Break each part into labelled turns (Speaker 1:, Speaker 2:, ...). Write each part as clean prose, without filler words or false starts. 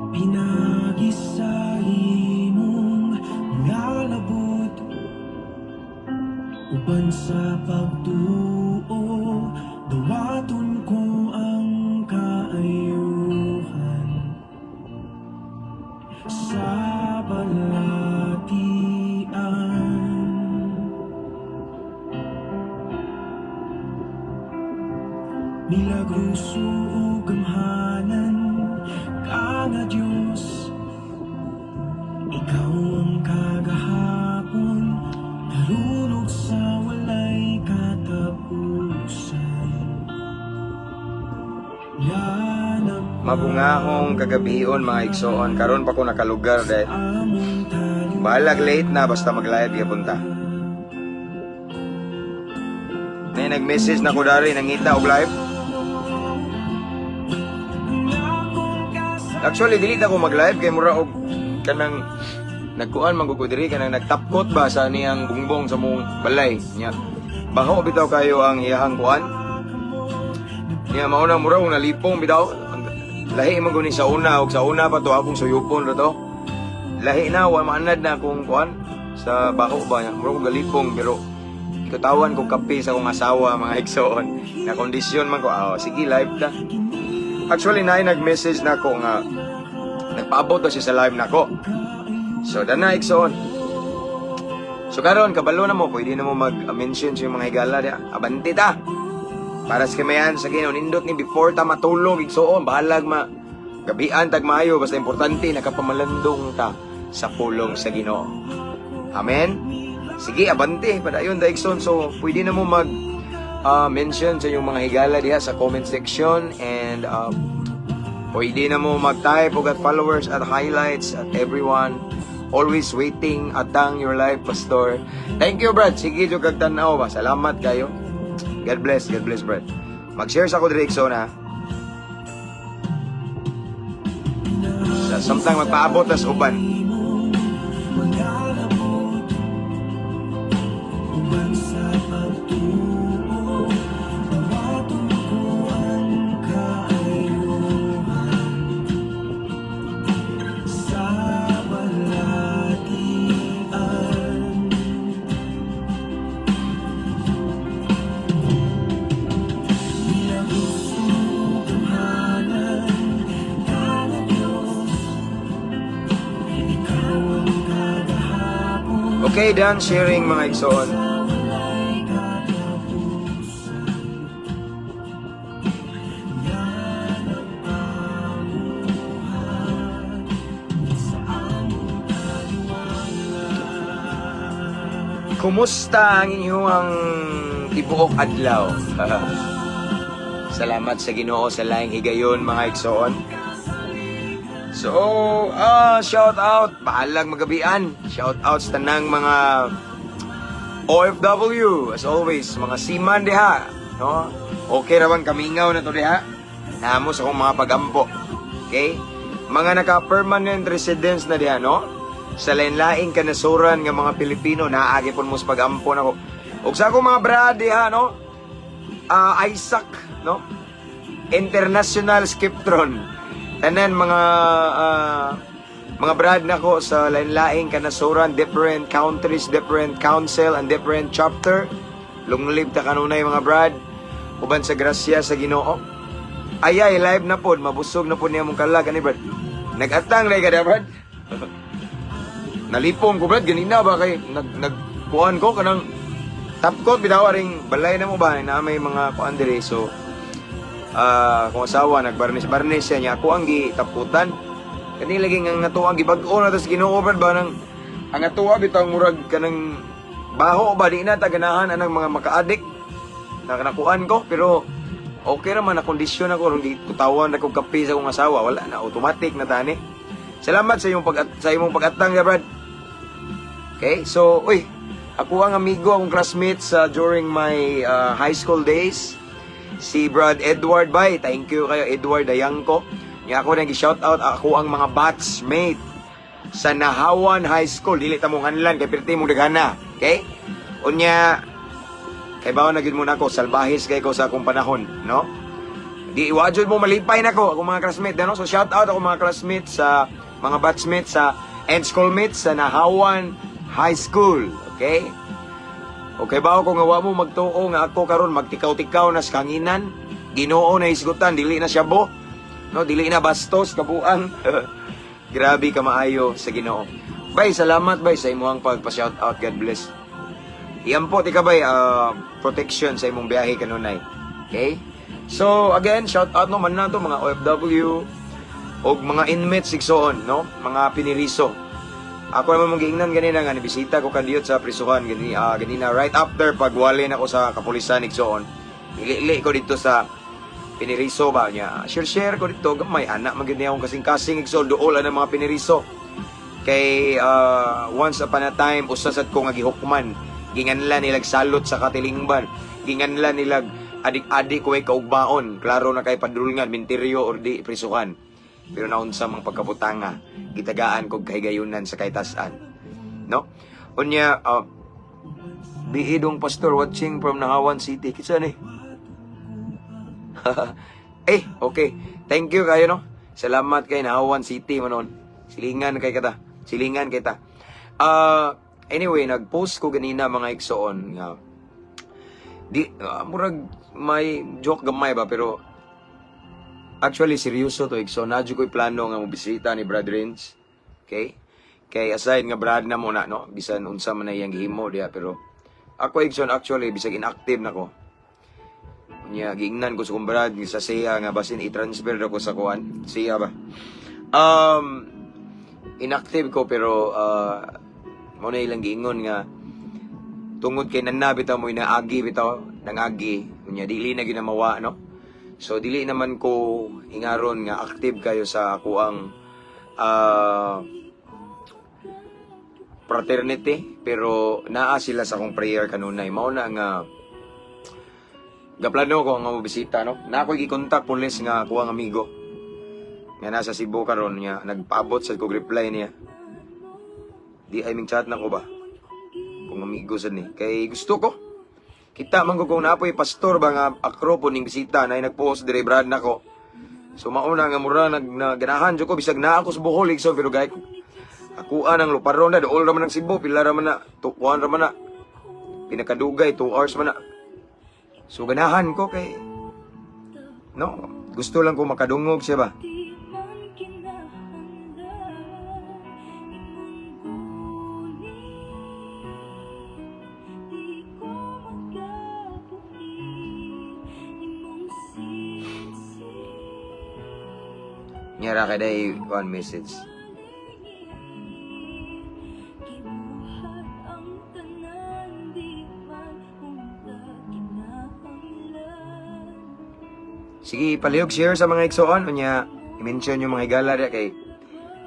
Speaker 1: Pinagi sa imong ngalabot, uban sa pagtuo, dawaton ko ang kaayuhan sa balatian. Milagroso ug gamhanan ka nga Dios, ikaw ang kagahapon, karon ug sa walay katapusan.
Speaker 2: Mabungahong kagabion, mga igsoon. Karon pa ko nakalugar dahil
Speaker 1: Among taliwala.
Speaker 2: Bahalag late na, basta mag-live gyapon ta. Nay nag-message na ko dari, nangita og live. Actually, dili na ko mag-live kay mura og kanang nagkuan man gud ko diri, kanang nagtapkot ba sa niyang bungbong sa mong balay niya. Baho bitaw kayo ang iyahang kuan. Niya mao na mura og nalipong bitaw. Lahi man guni sa una, og sa una pa to akong suyupon ra to. Lahi na, wa maanad na akong kuan sa baho ba niya. Mura ko galipong, pero ikutawan ko kape sa akong asawa, mga igsoon. Na kondisyon man ko, ah, sige, live ta. Actually, naay nag-message na ako nga nagpaabot na siya sa live nako. So, dana, igsoon. So karon kabalo na mo, pwede na mo mag-mention sa iyong mga higala diya. Abanti ta. Para sa kamayan sa Ginoo, nindot ni before ta matulog, igsoon, bahalag ma gabian tag maayo, basta importante nakapamalandong ta sa pulong sa Ginoo. Amen. Sige, abante padayon da, igsoon. So, pwede na mo mag mention sa inyong mga higala diha sa comment section and pwede na mo mag-type og at followers at highlights at everyone. Always waiting atang your life, Pastor. Thank you, Brad. Sige, jud kag tan-aw ba. Salamat kayo. God bless, God bless, Brad. Mag-share sa ko diri, igsoon, ha. Sa samtang magpaabot tas uban.
Speaker 1: Mangalabot, uban sa pagtuo, dawaton ko ang kaayuhan sa balatian. Milagroso gamhanan ka nga Diyos, ikaw ang kagahapon,
Speaker 2: Okay, done sharing, mga igsoon.
Speaker 1: sa walay katapusan nga nagpamuhat sa among taliwala.
Speaker 2: Kumusta ang inyong tibuok adlaw? Salamat sa Ginoo sa laing higayon, mga igsoon. So, shout out, bahalag magabian. Shout out sa tanang mga OFW as always, mga seaman diha, no? Okay ra bang kamingaw na to diha? Namo sa akong mga pagampo. Okay? Mga naka-permanent residence na diha, no? Sa lain-laing kanasuran nga mga Pilipino, naagi pon mo sa pagampo nako. Ug sa akong mga brad diha, no? Isaac, no? International Skiptron. Tanan mga brad nako sa lain-laing kanasuran, different countries, different council and different chapter. Long live ta kanunay, mga brad. Uban sa grasya sa Ginoo. Ay ay, live na pod, mabusog na pod niya mong kalag ani, brad. Nag-atang lay ka brad. Nalipong ko, brad, ganina ba kay nag nagkuan ko kanang tapkot bitaw ring balay na mo ba na may mga kuan diri, so kung asawa nagbarnis barnis siya niya, ako ang gitapkutan kani lagi nga nga ang gibag-o na tas Ginoo, brad, ba nang ang atuwa bitaw murag kanang baho ba, di na ta ganahan anang mga maka-addict na nakuan ko, pero okay ra man na kondisyon ako rong kutawan na kog kape sa akong asawa, wala na, automatic na tani. Salamat sa imong pag-atang ya, brad. Okay, so uy, ako ang amigo, akong classmate sa during my high school days, si Brad Edward Bay. Thank you kayo, Edward Dayangko. Nya ako nang shout out ako ang mga batchmate sa Nahawan High School. Dili ta mong hanlan kay pirti mong daghana. Okay? Unya kay bawo na gyud mo nako, salbahis kay ko sa akong panahon, no? Di iwajud mo malipay nako akong mga classmate, ano? So shout out ako mga classmates sa mga batchmates sa and schoolmates sa Nahawan High School, okay? Okay ba ako nga wa mo magtuo nga ako karon magtikaw-tikaw na sa kanginan, Ginoo na hisgutan, dili na syabo. No, dili na bastos kabuang. Grabe ka maayo sa Ginoo. Bay, salamat bay sa imong pagpa-shout out. God bless. Iampo ti ka bay protection sa imong biyahe kanunay. Okay? So again, shout out no man nato mga OFW og mga inmates igsoon, no? Mga piniriso. Ako naman mong giingnan ganina nga nibisita ko kadiyot sa prisuhan ganina right after pagwali nako sa kapulisan, igsoon. Ili ko dito sa piniriso ba niya. Share share ko dito gamay anak man gid niya akong kasing-kasing, igsoon, duol ang mga piniriso. Kay once upon a time usa sad ko nga gihukman. Ginganlan nilag salot sa katilingban. Ginganlan nilag adik-adik ko ay kaugmaon. Klaro na kay padulngan, minteryo or di prisuhan. Pero naunsa mang pagkabutanga, gitagaan kog kahigayunan sa kaytasan. No? Unya, Biidong Pastor watching from Nahawan City. Kinsa ni? Eh, okay. Thank you kayo, no? Salamat kay Nahawan City manon. Silingan kay kata. Silingan kay ta. Anyway, nag-post ko ganina, mga igsoon, nga di murag may joke gamay ba, pero actually seryoso to, igsoon. Naa ko'y plano nga mobisita ni Brad Renz. Okay? Kay aside nga Brad na mo na, no, bisan unsa man na iyang gihimo diha, pero ako, igsoon, actually bisag inactive na ko. Nya giingnan ko sa kong brad sa siya nga basin i-transfer ko sa kuan. Siya ba? Inactive ko pero mao na ilang giingon nga tungod kay nana bitaw mo inaagi bitaw nangagi unya dili na ginamawa, no? So dili naman ko ingaron nga active kayo sa akuang fraternity, pero naa sila sa akong prayer kanunay. Mao na nga gaplano ko nga mobisita, no? Na ako'y gikontak pulis nga akuang amigo nga nasa Cebu karon nga nagpaabot sa kog reply niya. Di ay ming chat na ko ba kung amigo sad ni kay gusto ko kita man ko kung naapoy pastor ba nga akro po ning bisita na nagpost dire brad nako. So mauna nga mura nag na, ganahan jud ko bisag naa ako sa Bohol, igsoon, pero gay akuan ang luparon na dool ra man ang Cebu, pila ra man na tukuan ra man na pinakadugay 2 hours man na. So ganahan ko kay no, gusto lang ko makadungog siya ba.
Speaker 3: Di man kinahanglan imong guni. Di ko magkabuhi imong sinsing.
Speaker 2: Nyara kay day one message.
Speaker 3: Gibuhat ang tanan, di man unta kinahanglan.
Speaker 2: Sige, palihog share sa mga igsoon unya i-mention yung mga higala diya kay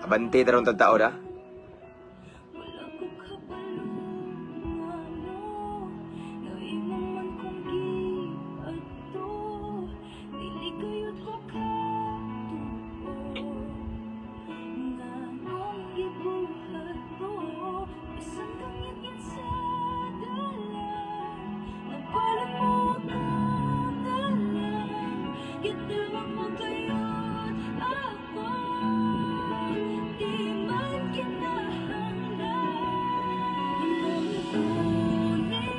Speaker 2: abante tarong tao da.
Speaker 3: Wala ko kabalo ngano nga imo man kong giadto. Dili kayod ko katuo nganong gibuhat mo bisan kang sa dalan. Nabalan mo ako tanan. Gitawag mo kayod ako. Di man kinahanglan imong kunin.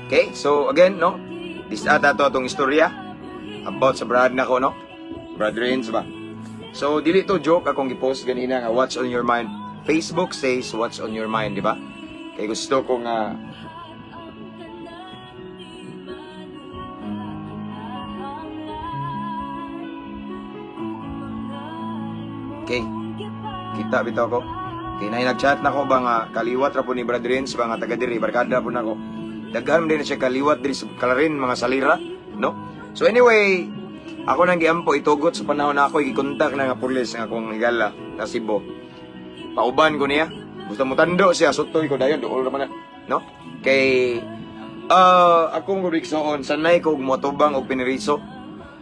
Speaker 2: Okay, so again, no? This ata to atong istorya about sa brad nako, no? Brad Renz ba? So, dili to joke akong gipost ganina nga "What's on your mind?" Facebook says "What's on your mind," di ba? Kay gusto ko nga
Speaker 3: Ang tanan, di man kinahanglan kung mga
Speaker 2: Okay. Kita bitaw ko. Kay nay nagchat na ko ba nga kaliwat ra po ni Brad Renz ba nga taga diri, barkada po nako. Daghan man din na siya kaliwat diri sa Kalarin, mga salira, no? So anyway, ako nang giampo itugot sa panahon na ako gikontak na nga pulis nga akong higala na Cebu. Pauban ko niya. Gusto mo tando siya, sutoy ko dayon duol ra man na, no? Kay akong igsoon, sanay ko og motobang og piniriso.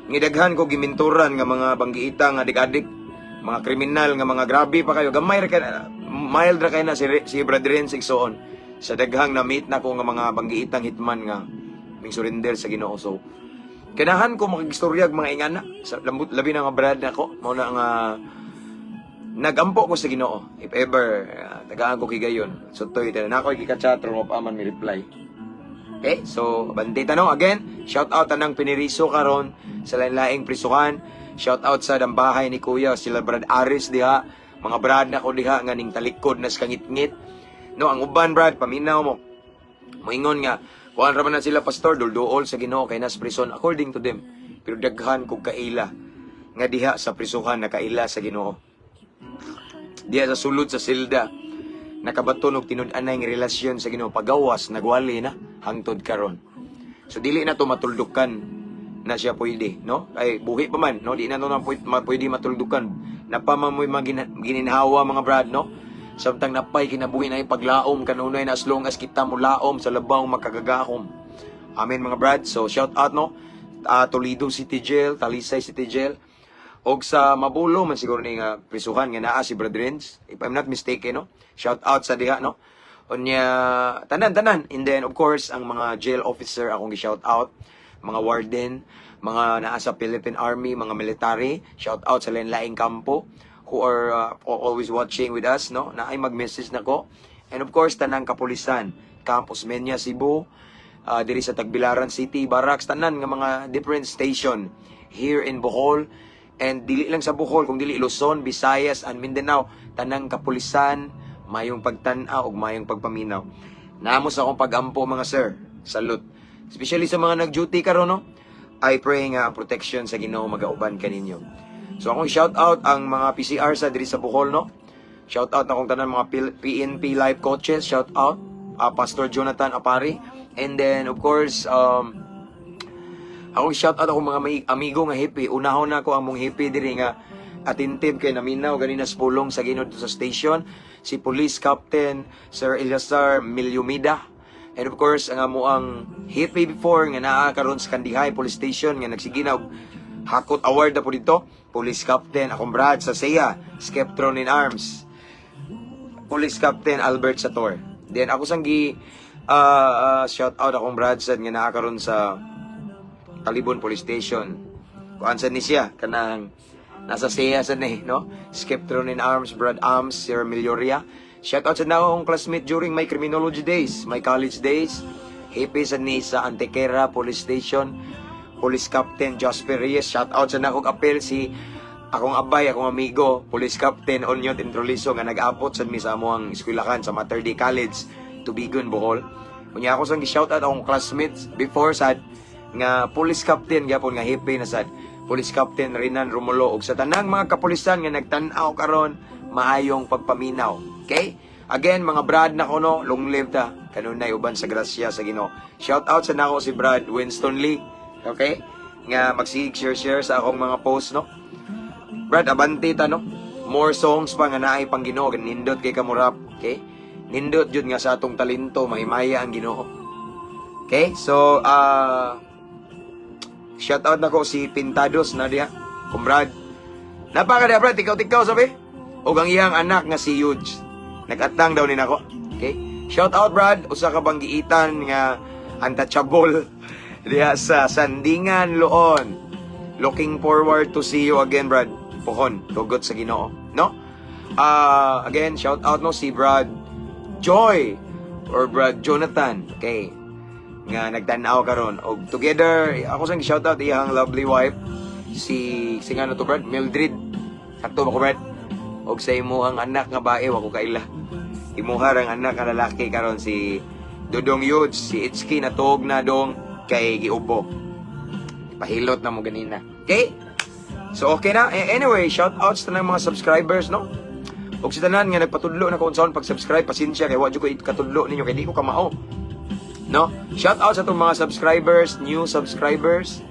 Speaker 2: Ngidaghan ko giminturan nga mga banggiita nga adik-adik, mga kriminal nga mga grabe pa kayo. Gamay ra kay mild ra kay na si Brad Renz, igsoon. Sa daghang na meet na ko nga mga banggiitang hitman nga ming surrender sa Ginoo. So Kanahan ko makigstorya og mga ingana sa lambot, labi na nga brad nako, mao na nga nagampo ko sa Ginoo. If ever tagaan ko higayon, so toy tanan ako gika-chat ro pa man mi reply. Okay, so bandita, no? Again, shout out tanang piniriso karon sa lain-laing prisukan. Shout out sa dambahay ni Kuya, sila Brad Aris diha, mga brad nako diha nga ning talikod na sa kangitngit. No, ang uban, brad, paminaw mo. Moingon nga, kuan ra man na sila, pastor, dulduol sa Ginoo kay nas prison according to them. Pero daghan kog kaila nga diha sa prisuhan nakaila sa Ginoo. Diha sa sulod sa silda nakabaton og tinud-anay nga relasyon sa Ginoo, pagawas nagwali na hangtod karon. So dili na to matuldukan na siya pwede, no? Ay buhi pa man, no? Di na to na pwede matuldukan. Napa man mo'y mga gininhawa, mga brad, no? Samtang napay kinabuhi na paglaom kanunay na as long as kita mulaom sa labaw makagagahom. Amen, mga brad. So shout out, no? Toledo City Jail, Talisay City Jail, og sa Mabulo man siguro ni nga prisuhan nga naa si Brad Renz, if I'm not mistaken, no? Shout out sa diha, no? Unya tanan tanan, and then of course ang mga jail officer akong gi-shout out, mga warden, mga naa sa Philippine Army, mga military, shout out sa lain-laing kampo who are always watching with us, no? Naay mag-message nako. And of course tanang kapulisan, Camp Osmeña Cebu, diri sa Tagbilaran City, Barracks, tanan nga mga different station here in Bohol and dili lang sa Bohol kung dili Luzon, Visayas and Mindanao, tanang kapulisan, mayong pagtan-aw ug mayong pagpaminaw. Namo sa akong pag-ampo, mga sir. Salute. Especially sa mga nag-duty karon, no? I pray nga ang protection sa Ginoo magauban kaninyo. So akong shout out ang mga PCR sa diri sa Bohol, no? Shout out akong tanan mga PNP life coaches, shout out Pastor Jonathan Apari. And then of course akong shout out akong mga may amigo nga hepe. Unahon na ako ang mong hepe diri nga attentive kay naminaw ganina sa pulong sa Ginoo sa station, si Police Captain Sir Eliasar Milyumida. And of course, ang amo ang hepe before nga naa karon sa Kandihay Police Station nga nagsige na og Hakot Award na po dito, Police Captain akong brad sa SEA, Skeptron in Arms. Police Captain Albert Sator. Then ako sang gi shout out akong brad sad nga naa karon sa Talibon Police Station. Kuan sad ni siya kanang nasa siya sad ni, no? Skeptron in Arms, Brad Arms, Sir Melioria. Shout out sa na akong classmate during my criminology days, my college days. Hepe sad ni sa Antequera Police Station. Police Captain Jasper Reyes. Shout out sa nakong apel si akong abay, akong amigo, Police Captain Onyot Introliso nga nag-abot sad mi sa amoang eskwelahan sa Mater Dei College, Tubigon, Bohol. Unya ako sang gi-shout out akong classmates before sad nga police captain gyapon nga hepe na sad, Police Captain Renan Romulo, ug sa tanang mga kapulisan nga nagtan-aw karon, maayong pagpaminaw. Okay? Again, mga brad na kuno, long live ta kanunay uban sa grasya sa Ginoo. Shout out sa nako si Brad Winston Lee. Okay? Nga magsige share share sa akong mga post, no? Brad, abante ta, no? More songs pa nga naay pang Ginoo, nindot kay kamurap, okay? Nindot jud nga sa atong talento mahimaya ang Ginoo. Okay? So, shout out nako si Pintados na diha. Kumbrad. Napaka diha, brad, tikaw-tikaw sabi. Og ang iyang anak nga si Yuge. Nagatang daw ni nako. Okay? Shout out, Brad, usa ka bang giitan nga untouchable diha sa Sandingan, Loon. Looking forward to see you again, Brad. Pohon, tugot sa Ginoo, no? Again, shout out, no, si Brad Joy or Brad Jonathan. Okay. Nga nagtan-aw karon og together ako sang shout out iyang lovely wife si nga to, Brad Mildred, sakto ba ko, Brad? Og sa imo ang anak nga bae, wa ko kaila imuha rang anak nga lalaki karon, si Dodong Yudes, si Itski natuog na dong kay giubo, pahilot na mo ganina. Okay, so okay na. Anyway, shout outs sa mga subscribers, no, ug sa tanan nga nagpatudlo na kung unsaon pag-subscribe, pasensya kay wa jud ko katudlo ninyo kay di ko kamao, no? Shout out sa atong mga subscribers, new subscribers.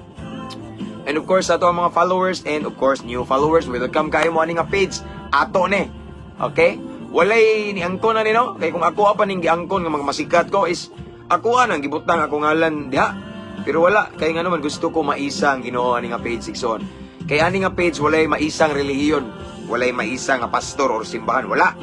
Speaker 2: And of course, sa atong mga followers and of course, new followers, welcome kayo mo ani nga page. Ato ni. Okay? Walay ni angkon na ni, no? Kay kung ako pa ning giangkon nga mga masikat ko is ako nang gibutang ako ngalan diha. Pero wala kay nga naman gusto ko maisa ang Ginoo ani nga page, igsoon. Kay ani nga page walay maisang relihiyon, walay maisa nga pastor or simbahan, wala.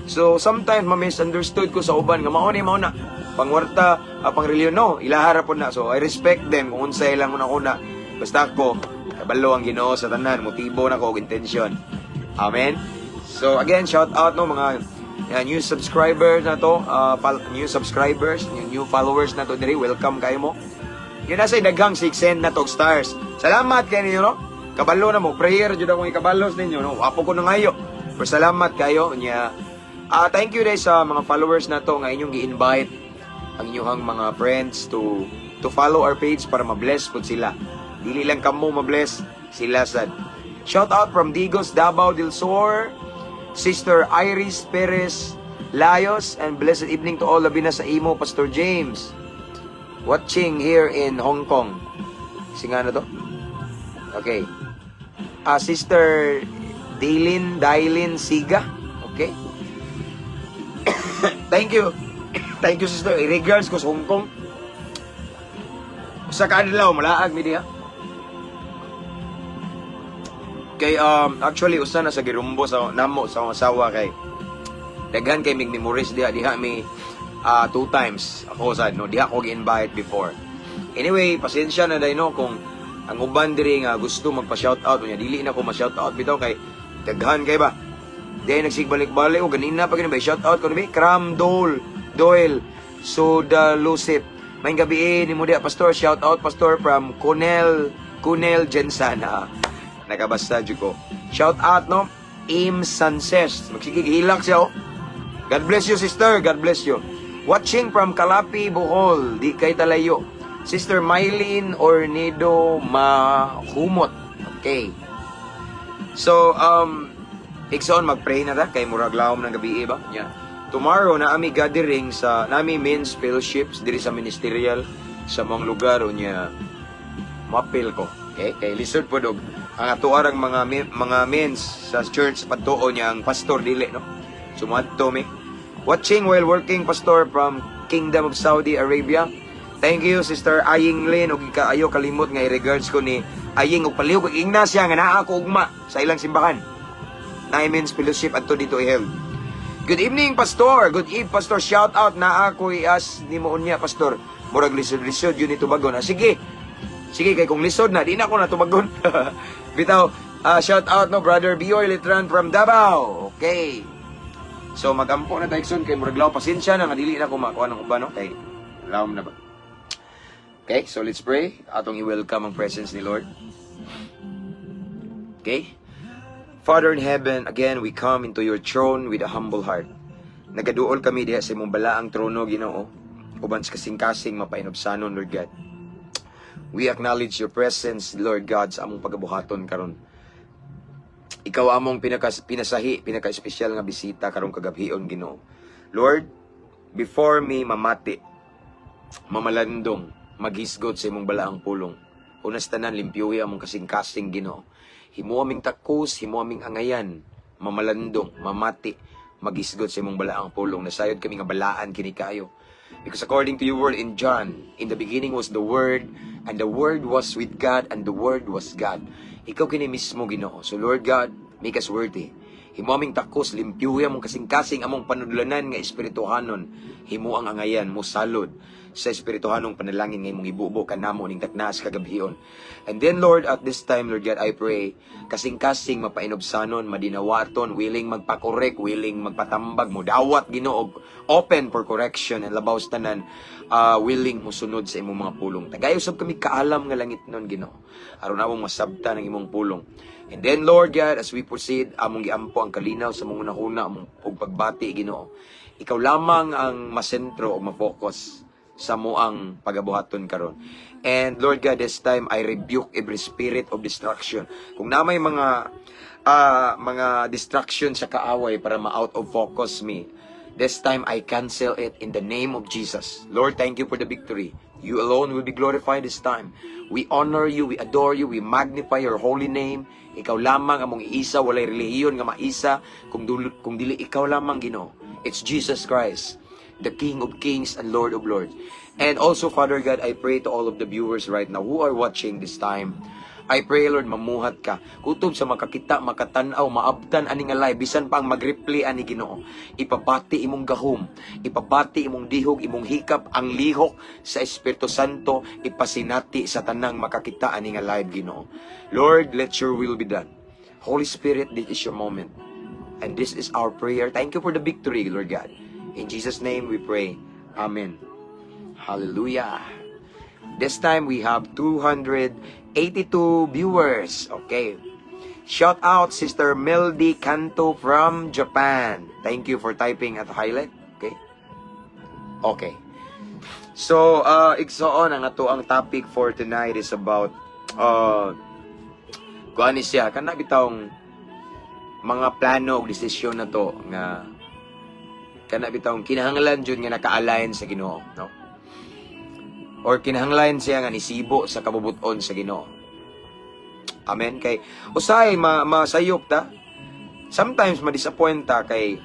Speaker 2: So sometimes ma-misunderstood ko sa uban nga mao ni mao na. Pangwarta, pang reliyon, no, ilahara po na. So I respect them kung unsay lang una-una. Basta ako, kabalo ang Ginoo sa tanan, motibo na ko og intensyon. Amen. So again, shout out, no, mga new subscribers na to, new subscribers, new followers na to diri, welcome kayo mo. Yun na sa daghang send na to og stars. Salamat kayo ninyo, no? Kabalo na mo, prayer jud akong ikabalos ninyo, no? Wapo ko na ngayo. Pero salamat kayo niya. Thank you guys sa mga followers na to nga inyong gi-invite ang inyong mga friends to follow our page para ma-bless pud sila. Dili lang kamo ma-bless, sila sad. Shout out from Digos, Davao del Sur, Sister Iris Perez Layos, and blessed evening to all, labi na sa imo, Pastor James. Watching here in Hong Kong. Singa na to? Okay. Sister Daylin, Dailin Siga. Okay. Thank you. Thank you, sister. Regards ko sa Hong Kong. Usa ka adlaw malaag mi diha. Kay actually usa na sa girumbo sa namo sa akong asawa kay daghan kay mig memories diha. Diha mi two times ako sa, no, diha ko gi-invite before. Anyway, pasensya na dai, no, kung ang uban diri nga gusto magpa-shout out unya dili na ko ma-shout out bitaw kay daghan kay ba. Di nagsigbalik-balik o ganina pa gani ba shout out ko ni Cram Dole Doyle Soda Lucip. May gabi eh, ni mo diha, Pastor. Shout out, Pastor, from Conel Cunel Jensana. Nakabasta jud ko. Shout out, no, Im Sanchez. Magsige hilak siya, oh. God bless you, sister. God bless you. Watching from Calapi, Bohol. Di kay talayo. Sister Mylene Ornedo Mahumot. Okay. So, igsoon, mag-pray na ta kay murag lawom ng gabi ba? Yeah. Tomorrow na ami gathering sa nami men's fellowships diri sa ministerial sa mga lugar unya mapil ko. Okay? Kay lisod po dog ang ato arang mga men's sa church padtuo niya ang pastor dili, no. So moadto mi. Watching while working, Pastor, from Kingdom of Saudi Arabia. Thank you, Sister Aying Lin, ug kaayo kalimot nga i-regards ko ni Aying ug palihog ug ingna siya nga naa ko ugma sa ilang simbahan. Na men's fellowship adto dito i-held. Good evening, Pastor. Good eve, Pastor. Shout out na ako ias ni mo unya, Pastor. Murag lisod-lisod yun itubagon. Sige. Sige, kay kung lisod na, di na ako natubagon. Bitaw, shout out, no, Brother Bioy Litran from Davao. Okay. So magampo na tayo kay murag law, pasensya na nga dili na ko makuha ng uban, no, kay lawom na ba. Okay, so let's pray. Atong i-welcome ang presence ni Lord. Okay? Father in heaven, again we come into your throne with a humble heart. Nagaduol kami diha sa imong balaang trono, Ginoo, uban sa kasing-kasing mapainubsanon, Lord God. We acknowledge your presence, Lord God, sa among pagabuhaton karon. Ikaw among pinaka pinasahi, pinaka-espesyal nga bisita karong kagabhion, Ginoo. Lord, before me mamati, mamalandong, maghisgot sa imong balaang pulong, unas tanan limpyuhi among kasing-kasing, Ginoo. Himo aming takos, himo aming angayan, mamalandong, mamati, maghisgot sa imong balaang pulong. Nasayod kami nga balaan kini kayo. Because according to your word in John, in the beginning was the Word, and the Word was with God, and the Word was God. Ikaw kini mismo, Ginoo. So Lord God, make us worthy. Himo aming takos, limpyuhi among kasing-kasing, among panudlanan nga espirituhanon. Himo ang angayan mo salod sa espirituhanong panalangin nga imong ibubo kanamo ning taknas kagabhion. And then, Lord, at this time, Lord God, I pray, kasing-kasing mapainubsanon, madinawaton, willing magpakorek, willing magpatambag, mo dawat, Ginoo, open for correction, and labaw sa tanan, willing musunod sa imong mga pulong. Tagay usab kami kaalam nga langit nun, Ginoo. Aron among masabtan ang imong pulong. And then, Lord God, as we proceed, among giampo ang kalinaw sa mong hunahuna, among ug pagbati, Ginoo. Ikaw lamang ang masentro o ma-focus sa moang pagabuhaton karon. And Lord God, this time I rebuke every spirit of distraction. Kung na may mga distraction sa kaaway para ma-out of focus me, this time I cancel it in the name of Jesus. Lord, thank you for the victory. You alone will be glorified this time. We honor you, we adore you, we magnify your holy name. Ikaw lamang among iisa, walay relihiyon nga maisa kung dili ikaw lamang, Ginoo. It's Jesus Christ, the King of Kings and Lord of Lords. And also, Father God, I pray to all of the viewers right now who are watching this time. I pray, Lord, mamuhat ka. Kutob sa makakita, makatanaw, maabtan ani nga live, bisan pa ang mag-replay ani, Ginoo. Ipabati imong gahom, ipabati imong dihog, imong hikap, ang lihok sa Espiritu Santo, ipasinati sa tanang makakita ani nga live, Ginoo. Lord, let your will be done. Holy Spirit, this is your moment. And this is our prayer. Thank you for the victory, Lord God. In Jesus' name we pray. Amen. Hallelujah. This time we have 282 viewers. Okay. Shout out Sister Meldy Kanto from Japan. Thank you for typing at highlight. Okay. Okay. So, igsoon ang ato ang topic for tonight is about kuan ni siya kana bitawng mga plano o desisyon na to nga kana bitawng kinahanglan jud nga naka-align sa Ginoo, no? Or kinahanglan siya nga nisibo sa kabubuton sa Ginoo. Amen. Kay usahay ma masayop ta. Sometimes ma-disappoint ta kay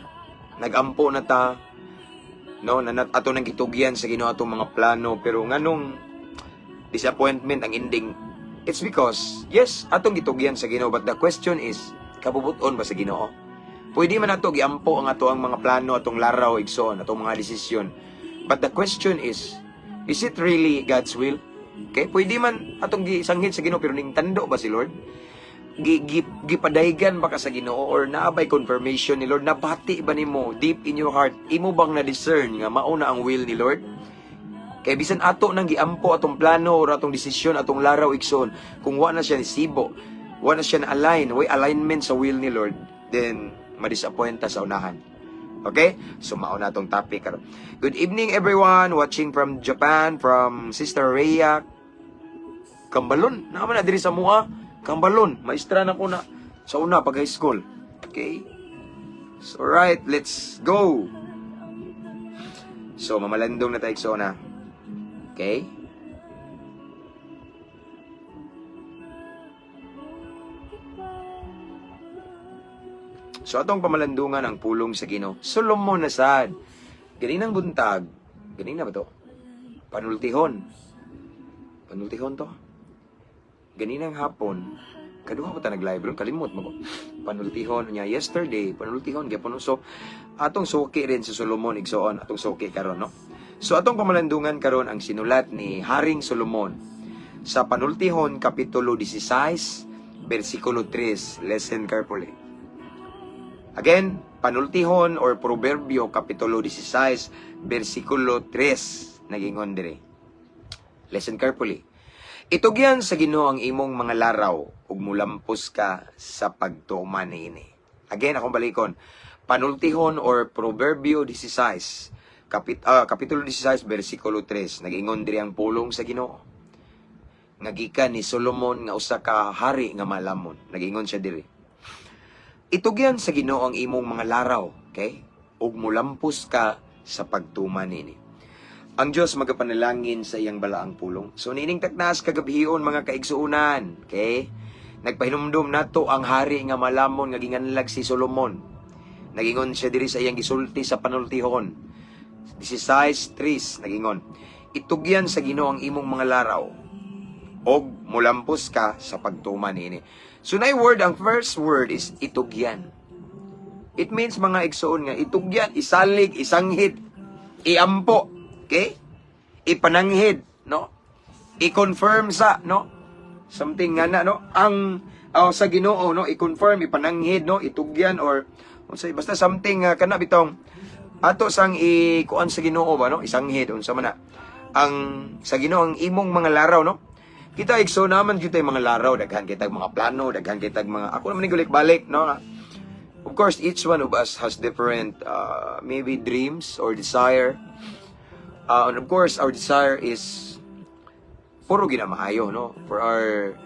Speaker 2: nagampo na ta, no, na ato nang gitugyan sa Ginoo atong mga plano, pero nganong disappointment ang ending? It's because, yes, atong gitugyan sa Ginoo, but the question is, kabubuton ba sa Ginoo? Pwede man nato giampo ang ato ang mga plano, atong laraw, igsoon, atong mga desisyon, but the question is it really God's will? Okay, pwede man atong gisanghid sa Ginoo, pero ning tando ba si Lord? Gipadaygan ba ka sa Ginoo or naa bay confirmation ni Lord? Nabati ba nimo deep in your heart? Imo bang na-discern nga mao na ang will ni Lord? Kay bisan ato nang giampo atong plano or atong desisyon, atong laraw, igsoon, kung wa na siya ni sibo, wa na siya na align, way alignment sa will ni Lord, then ma-disappoint ta sa unahan. Okay? So mao na atong topic karon. Good evening, everyone watching from Japan, from Sister Rhea Kambalon. Naa man na diri sa mua. Kambalon. Maestra na ko na sa una pag high school. Okay? So right, let's go. So mamalandong na tayo, igsoon. Okay? So atong pamalandungan ang pulong sa Ginoo. Solomon na sad. Ganinang buntag. Ganina ba to? Panultihon. Panultihon to. Ganinang hapon. Kaduha ba ta nag-live ron? Kalimot mo ko. Panultihon niya yesterday, panultihon gyapon. So atong suki rin si Solomon, igsoon, atong suki karon, no. So atong pamalandungan karon ang sinulat ni Haring Solomon sa Panultihon kapitulo 16 bersikulo 3. Listen carefully. Again, Panultihon or Proverbio kapitulo 16 bersikulo 3, nagingon dire. Listen carefully. "Itugyan sa Ginoo ang imong mga laraw ug mulampos ka sa pagtuman niini." Again, akong balikon. Panultihon or Proverbio 16 kapitulo 16 bersikulo 3. Nagingon diri ang pulong sa Ginoo. Nga gikan ni Solomon nga usa ka hari nga malamon. Nagingon siya diri. "Itugyan sa Ginoo ang imong mga laraw," okay? "Ug mulampos ka sa pagtuman niini." Ang Diyos magapanalangin sa iyang balaang pulong. So niining taknas kagabhion, mga kaigsuonan, okay? Nagpahinumdum nato ang hari nga malamon nga ginganlag si Solomon. Nagingon siya diri sa iyang gisulti sa Panultihon 16:3, nagingon, "Itugyan sa Ginoo ang imong mga laraw og mulampos ka sa pagtuman niini." So na word, ang first word is "itugyan." It means, mga igsoon, nga itugyan, isalig, isanghid, iampo, okay? Ipananghid, no? I-confirm sa, no? Something nga na, no? Ang oh, sa Ginoo, no? I-confirm, ipananghid, no? Itugyan or unsay basta something nga kana bitong ato sang ikuan sa Ginoo ba, no? Isanghid unsa man na ang sa Ginoo ang imong mga laraw, no? Kita, igsoon, naman gyud tay mga laraw, daghan kitag mga plano, daghan kitag mga ako naman ni balik, no? Of course, each one of us has different maybe dreams or desire. And of course, our desire is puro ginamaayo, no? For our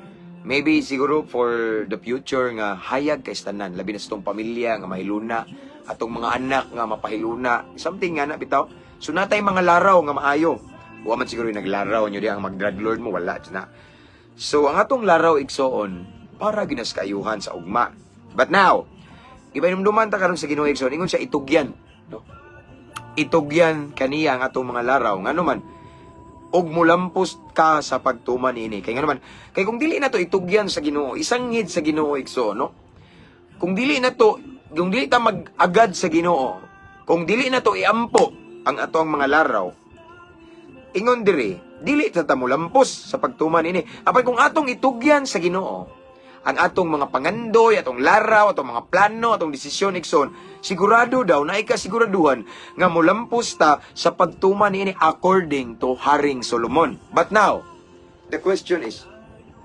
Speaker 2: maybe siguro for the future nga hayag kay tanan, labi na sa atong pamilya nga mahiluna, atong mga anak nga mapahiluna, something nga na bitaw. So natay mga laraw nga maayo. Wa man siguro yung naglaraw nyo di ang mag-drug lord mo, wala na. So ang atong laraw, igsoon, para ginas kaayuhan sa ugma. But now, iba ta karon sa Ginoo, igsoon, ingon siya itugyan, no? Itugyan kaniya ang atong mga laraw. Ngano man, Ug mulampos ka sa pagtuman ini. Kay nga naman, kay kung dili na to itugyan sa Ginoo, isanghid sa Ginoo, igsoon, no? Kung dili na to, kung dili ta mag-agad sa Ginoo, kung dili na to iampo ang ato ang mga laraw, ingon diri, dili ta ta mulampos sa pagtuman ini. Apan kung atong itugyan sa Ginoo ang atong mga pangandoy, atong laraw, atong mga plano, atong desisyon, igsoon, sigurado daw, na ikasiguraduhan nga mulampos ta sa pagtuman ini according to Haring Solomon. But now, the question is,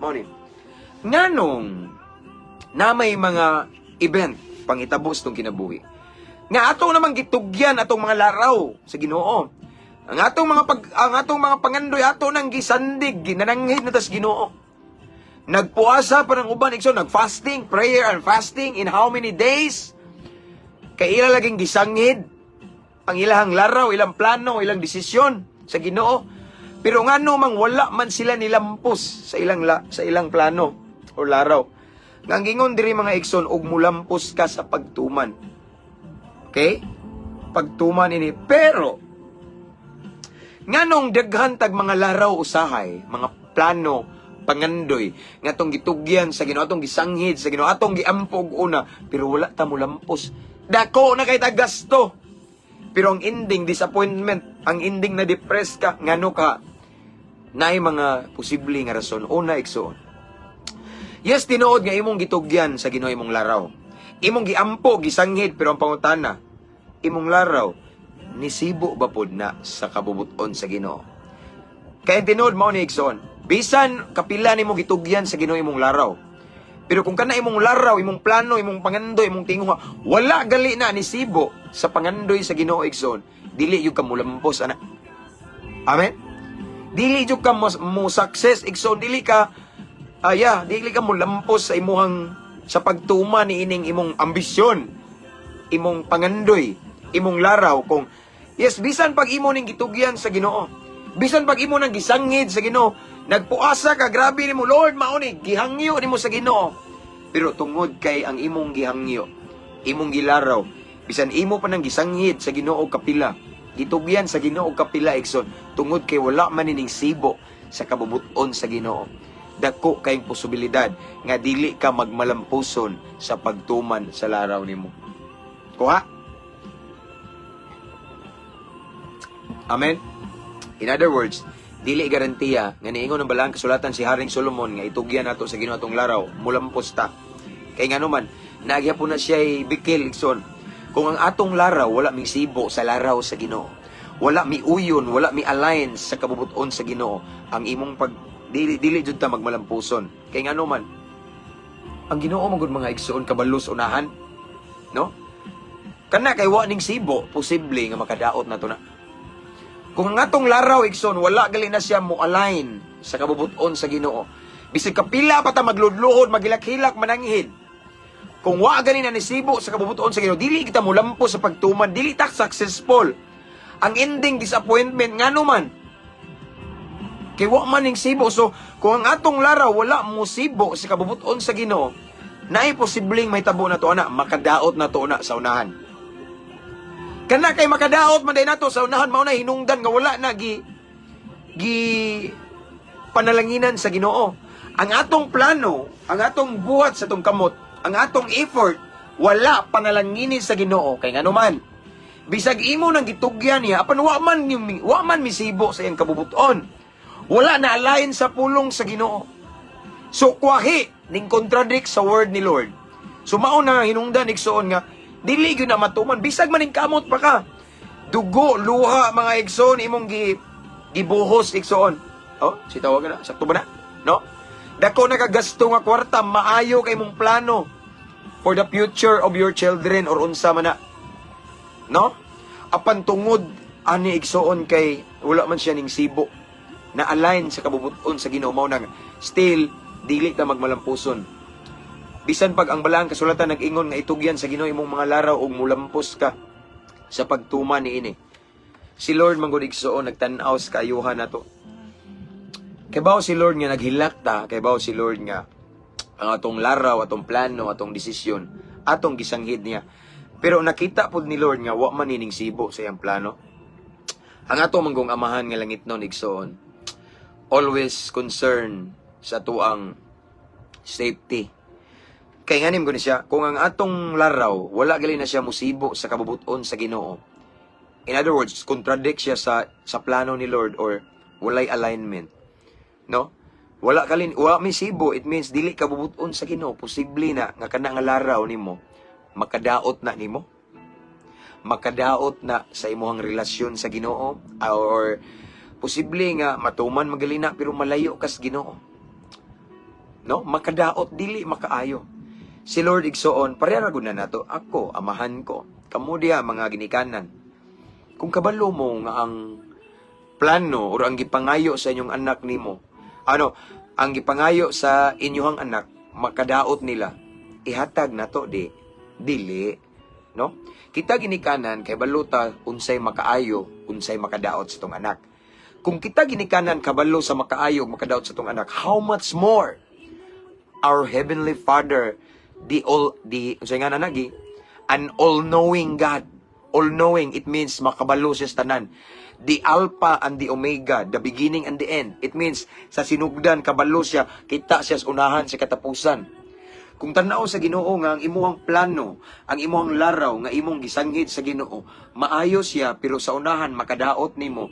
Speaker 2: mao ni, nganong na may mga event pangitabo sa itong kinabuhi nga ato namang gitugyan atong mga laraw sa Ginoo? Ang atong mga pangandoy ato nang gisandig, ginananghid na tas Ginoo. Nagpuasa pa ng uban, igsoon, nag-fasting, prayer and fasting in how many days? Kay ila laging gisanghid ang ilahang laraw, ilang plano, ilang desisyon sa Ginoo. Pero ngano mang wala man sila nilampos sa ilang plano o laraw? Nga ang gingon diri, mga igsoon, og mulampos ka sa pagtuman. Okay? Pagtuman ini. Pero nganong daghan tag mga laraw usahay, mga plano, pangandoy, nga atong gitugyan sa Ginoo, atong gisanghid sa Ginoo, atong giampo og una, pero wala ta molampos? Dako na kay tag gasto. Pero ang ending, disappointment, ang ending na depressed ka, ngano ka? Naay mga posible nga rason. Una, igsoon. Yes, tinuod nga imong gitugyan sa Ginoo imong laraw. Imong giampo, gisanghid, pero ang pangutana, imong laraw, nisibo ba pod na sa kabubuton sa Ginoo? Kaya tinuod mao ni, igsoon, bisan kapila nimo gitugyan sa Ginoo imong laraw. Pero kung kana imong laraw, imong plano, imong pangandoy, imong tinguha, wala gali na nisibo sa pangandoy sa Ginoo, igsoon, dili gyud ka mulampos ana. Amen. Dili jud ka mo success, igsoon, dili ka yeah, dili ka molampos sa imuhang sa pagtuman ni ining imong ambisyon, imong pangandoy, imong laraw kung yes, bisan pag imo ning gitugyan sa Ginoo. Bisan pag imo nang gisanghid sa Ginoo, nagpuasa ka, grabe nimo, "Lord, mao ni gihangyo nimo sa Ginoo." Pero tungod kay ang imong gihangyo, imong gilaraw, bisan imo pa nang gisanghid sa Ginoo kapila, gitugyan sa Ginoo kapila, igsoon, tungod kay wala man ining sibo sa kabubuton sa Ginoo, dako kayong posibilidad nga dili ka magmalampuson sa pagtuman sa laraw nimo. Kuha? Amen? In other words, dili garantiya nga niingon ng balaang kasulatan si Haring Solomon nga itugyan nato sa Ginoo atong laraw, mulampos ta. Kay ngano man, nagyapon na siya bikil, igsoon. Kung ang atong laraw wala mi sibo sa laraw sa Ginoo, wala mi uyon, wala mi align sa kabubuton sa Ginoo, ang imong pag dili dili jud ta magmalampuson. Kay ngano man, ang Ginoo man gud, mga igsoon, kabalos unahan, no? Kana kay wa ning sibo, posible nga makadaot na to na. Kung ang atong laraw, igsoon, wala gali na siya mo align sa kabubuton sa Ginoo. Bisag kapila pa ta magludluhod, magilak-hilak, mananghid. Kung wa gani na nisibo sa kabubuton sa Ginoo, dili kita mulampos sa pagtuman, dili ta successful. Ang ending, disappointment, ngano man? Kay wa man ning sibo. So, kung ang atong laraw wala mo sibo sa kabubuton sa Ginoo, naay posibleng may tabo na to ana, makadaot na to na sa unahan. Kana kay makadaot man day nato sa unahan, mao na hinungdan nga wala na gi gi panalanginan sa Ginoo. Ang atong plano, ang atong buhat sa atong kamot, ang atong effort wala panalanginin sa Ginoo kay ngano man, bisag imo nang gitugyan niya, apan wa man misibo sa iyang kabubuton. Wala na align sa pulong sa Ginoo. So kwahi ning contradict sa word ni Lord. So mao na nga hinungdan, igsoon, nga dili gyud na matuman bisag maning kamot pa ka. Dugo, luha, mga igsoon, imong gibuhos, igsoon. Oh, si tawag na, sakto ba na? No? Dako na kagasto nga kwarta, maayo kay imong plano for the future of your children or unsa man na. No? Apan tungod ani, igsoon, kay wala man siya ning sibo na align sa kabubuton sa Ginoo, mao nang still dili ta magmalampuson. Bisan pag ang balaang kasulatan nag-ingon nga itugyan sa Ginoo imong mga laraw ug mulampos ka sa pagtuman niini. Si Lord man gud, igsoon, nagtan-aw sa kaayuhan nato. Kay si Lord nga naghilak ta, kay si Lord nga ang atong laraw, atong plano, atong desisyon, atong gisanghid niya. Pero nakita pod ni Lord nga wa man ining sibo sa iyang plano. Ang ato manggong amahan nga langitnon, igsoon. Always concern sa atuang safety. Kay nganim ko ni siya, kung ang atong laraw, wala gali na siya musibo sa kabubuton sa Ginoo. In other words, contradict siya sa plano ni Lord or walay alignment. No? Wala kalin wala mi sibo, it means dili ka bubuton sa Ginoo. Posible na nga kana nga laraw nimo makadaot na nimo. Makadaot na sa imong relasyon sa Ginoo or posible nga matuman magalina pero malayo kas Ginoo. No? Makadaot, dili makaayo. Si Lord, igsoon, pareha ra gud na nato. Ako, amahan ko. Kamo diha mga ginikanan. Kung kabalo mo nga ang plano or ang gipangayo sa inyong anak nimo, ano, ang gipangayo sa inyong anak, makadaot nila, ihatag nato di? Dili, no? Kita ginikanan kay baluta unsay makaayo, unsay makadaot sa tong anak. Kung kita ginikanan kabalo sa makaayo, makadaot sa tong anak, how much more our heavenly Father, the all the unsay nga nagi an all-knowing God. All-knowing, it means makabalo siya sa tanan. The Alpha and the Omega, the beginning and the end. It means sa sinugdan kabalo siya, kita siya sa unahan, sa katapusan. Kung tan-aw sa Ginoo nga ang imuhang plano, ang imuhang laraw nga imong gisanghid sa Ginoo, maayo siya pero sa unahan makadaot nimo.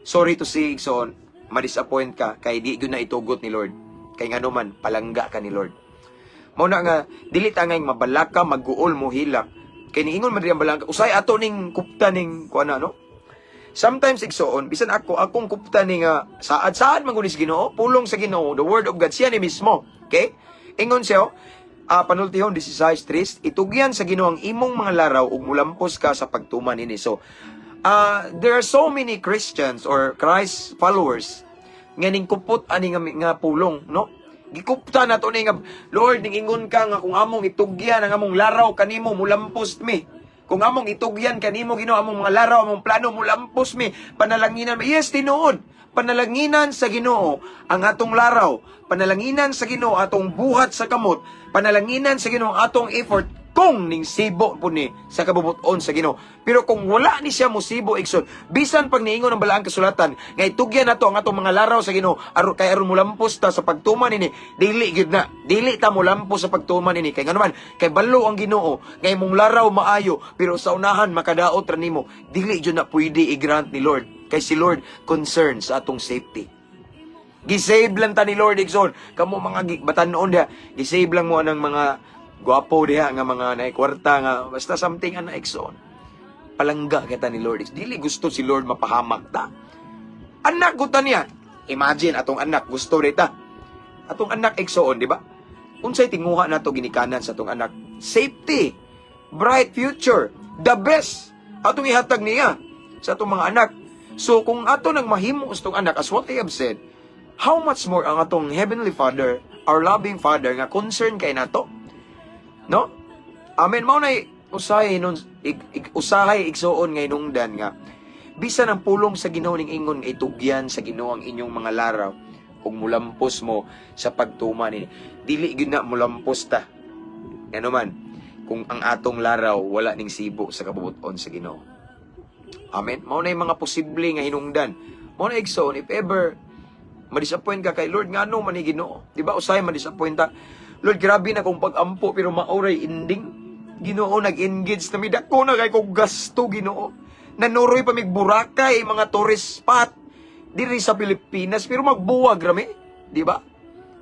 Speaker 2: Sorry to say, igsoon, ma-disappoint ka kay di gyud na itugot ni Lord. Kay ngano man, palangga ka ni Lord. Mao na nga dili ta ngay mabalaka, magguol, mo hilak. Kay niingon man diri ang balangka, usay ato ning kupta ning kuan na, no? Sometimes, igsoon, bisan ako, akong kupta ni nga saad-saad man gud ni sa Ginoo, pulong sa Ginoo, the word of God, siya ni mismo. Okay? Ingon siya, Panultihon 16:3, "Itugyan sa Ginoo ang imong mga laraw ug mulampos ka sa pagtuman ini." So, there are so many Christians or Christ followers nga ning kupot ani nga pulong, no? Gikupta na to ni nga, "Lord, ning ingon ka nga kung among itugyan ang among laraw kanimo, mulampos mi. Kung among itugyan kanimo, Ginoo, among mga laraw, among plano, mulampos mi." Panalanginan. Yes, tinuod. Panalanginan sa Ginoo ang atong laraw. Panalanginan sa Ginoo atong buhat sa kamot. Panalanginan sa Ginoo ang atong effort kung ning sibo po ni sa kabubuton sa Ginoo. Pero kung wala ni siya musibo, igsoon, bisan pag niingon ang balaang kasulatan nga itugyan nato ang atong mga laraw sa Ginoo aron kay aron mulampos ta sa pagtuman nini, dili gyud na. Dili ta mulampos sa pagtuman nini kay ngano man, kay balo ang Ginoo nga imong laraw maayo pero sa unahan makadaot ra nimo. Dili gyud na pwede i-grant ni Lord kay si Lord concerned sa atong safety. Gisave lang ta ni Lord, igsoon. Kamo mga batanon diha, gisave lang mo anang mga gwapo diha nga mga naay kwarta nga basta something ana, igsoon. Palangga kita ni Lord. Dili gusto si Lord mapahamak ta. Anak ko ta niya. Imagine atong anak gusto rita. Atong anak, igsoon, di ba? Unsay tinguha nato ginikanan sa atong anak? Safety, bright future, the best. Atong ihatag niya sa atong mga anak. So kung ato nang mahimo sa atong anak as what I have said, how much more ang atong Heavenly Father, our loving Father nga concern kay nato? No? Amen. Mao nay usahay nun usahay, igsuon, nga hinungdan nga bisan ang pulong sa Ginoo ning ingon nga itugyan sa Ginoo ang inyong mga laraw ug mulampos mo sa pagtuman nini, dili gyud na mulampos ta. Ngano man, kung ang atong laraw wala ning sibo sa kabubuton sa Ginoo. Amen. Mao na yung mga posible nga hinungdan. Mao na, igsoon, if ever ma-disappoint ka kay Lord, ngano man ni Ginoo? Di ba usahay ma-disappoint ta? "Lord, grabe na kong pag-ampo pero maoray ending. Ginoo, nag-engage na mi, dako na kay kog gasto, Ginoo. Nanuroy pa mig Boracay, mga tourist spot diri sa Pilipinas pero magbuwag rami." Di ba?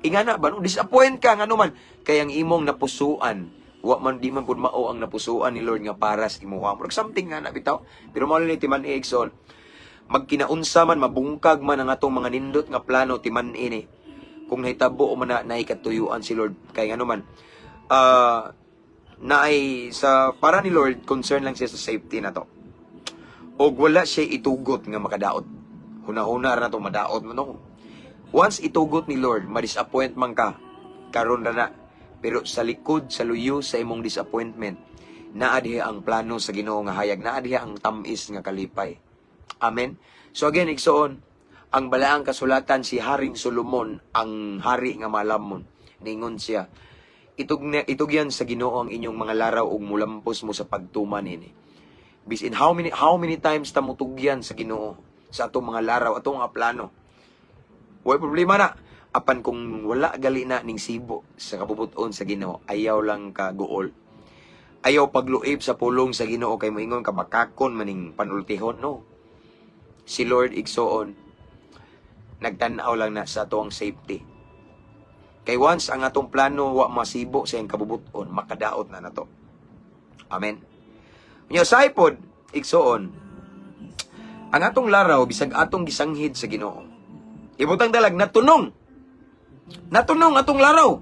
Speaker 2: Ingana ba, no? Disappoint ka ngano man kay ang imong napusuan wa man, di man pud mao ang napusuan ni Lord nga para sa imuha. Murag something nga na bitaw. Pero mao ni timan, igsoon. Magkinaunsa man, mabungkag man ang atong mga nindot nga plano, timan ini. Kung nahitabo man na naay katuyuan si Lord kay ngano man, naay sa para ni Lord, concern lang siya sa safety na to. Og wala siya itugot nga makadaot. Huna-huna ra na to madaot mo, no. Once itugot ni Lord, ma-disappoint man ka, karon ra na. Pero sa likod, sa luyo sa imong disappointment, naa diha ang plano sa Ginoo nga hayag, naa diha ang tamis nga kalipay. Amen. So again, igsoon, ang balaang kasulatan, si Haring Solomon, ang hari nga malamon, ningon siya, "Itugyan sa Ginoo ang inyong mga laraw ug mulampos mo sa pagtuman nini." Bisin how many times ta mutugyan sa Ginoo sa atong mga laraw, atong mga plano. Way problema na. Apan kung wala gali na ning sibo sa kabubuton sa Ginoo, ayaw lang ka guol. Ayaw pagluib sa pulong sa Ginoo kay moingon ka bakakon maning panultihon, no. Si Lord, igsoon, nagtan-aw lang na sa atoang safety. Kay once ang atong plano wa masibo sa iyang kabubuton, makadaot na nato. Amen. Nya usahay pod, igsoon, ang atong laraw bisag atong gisanghid sa Ginoo. Ibutang dalag natunong. Natunong atong laraw.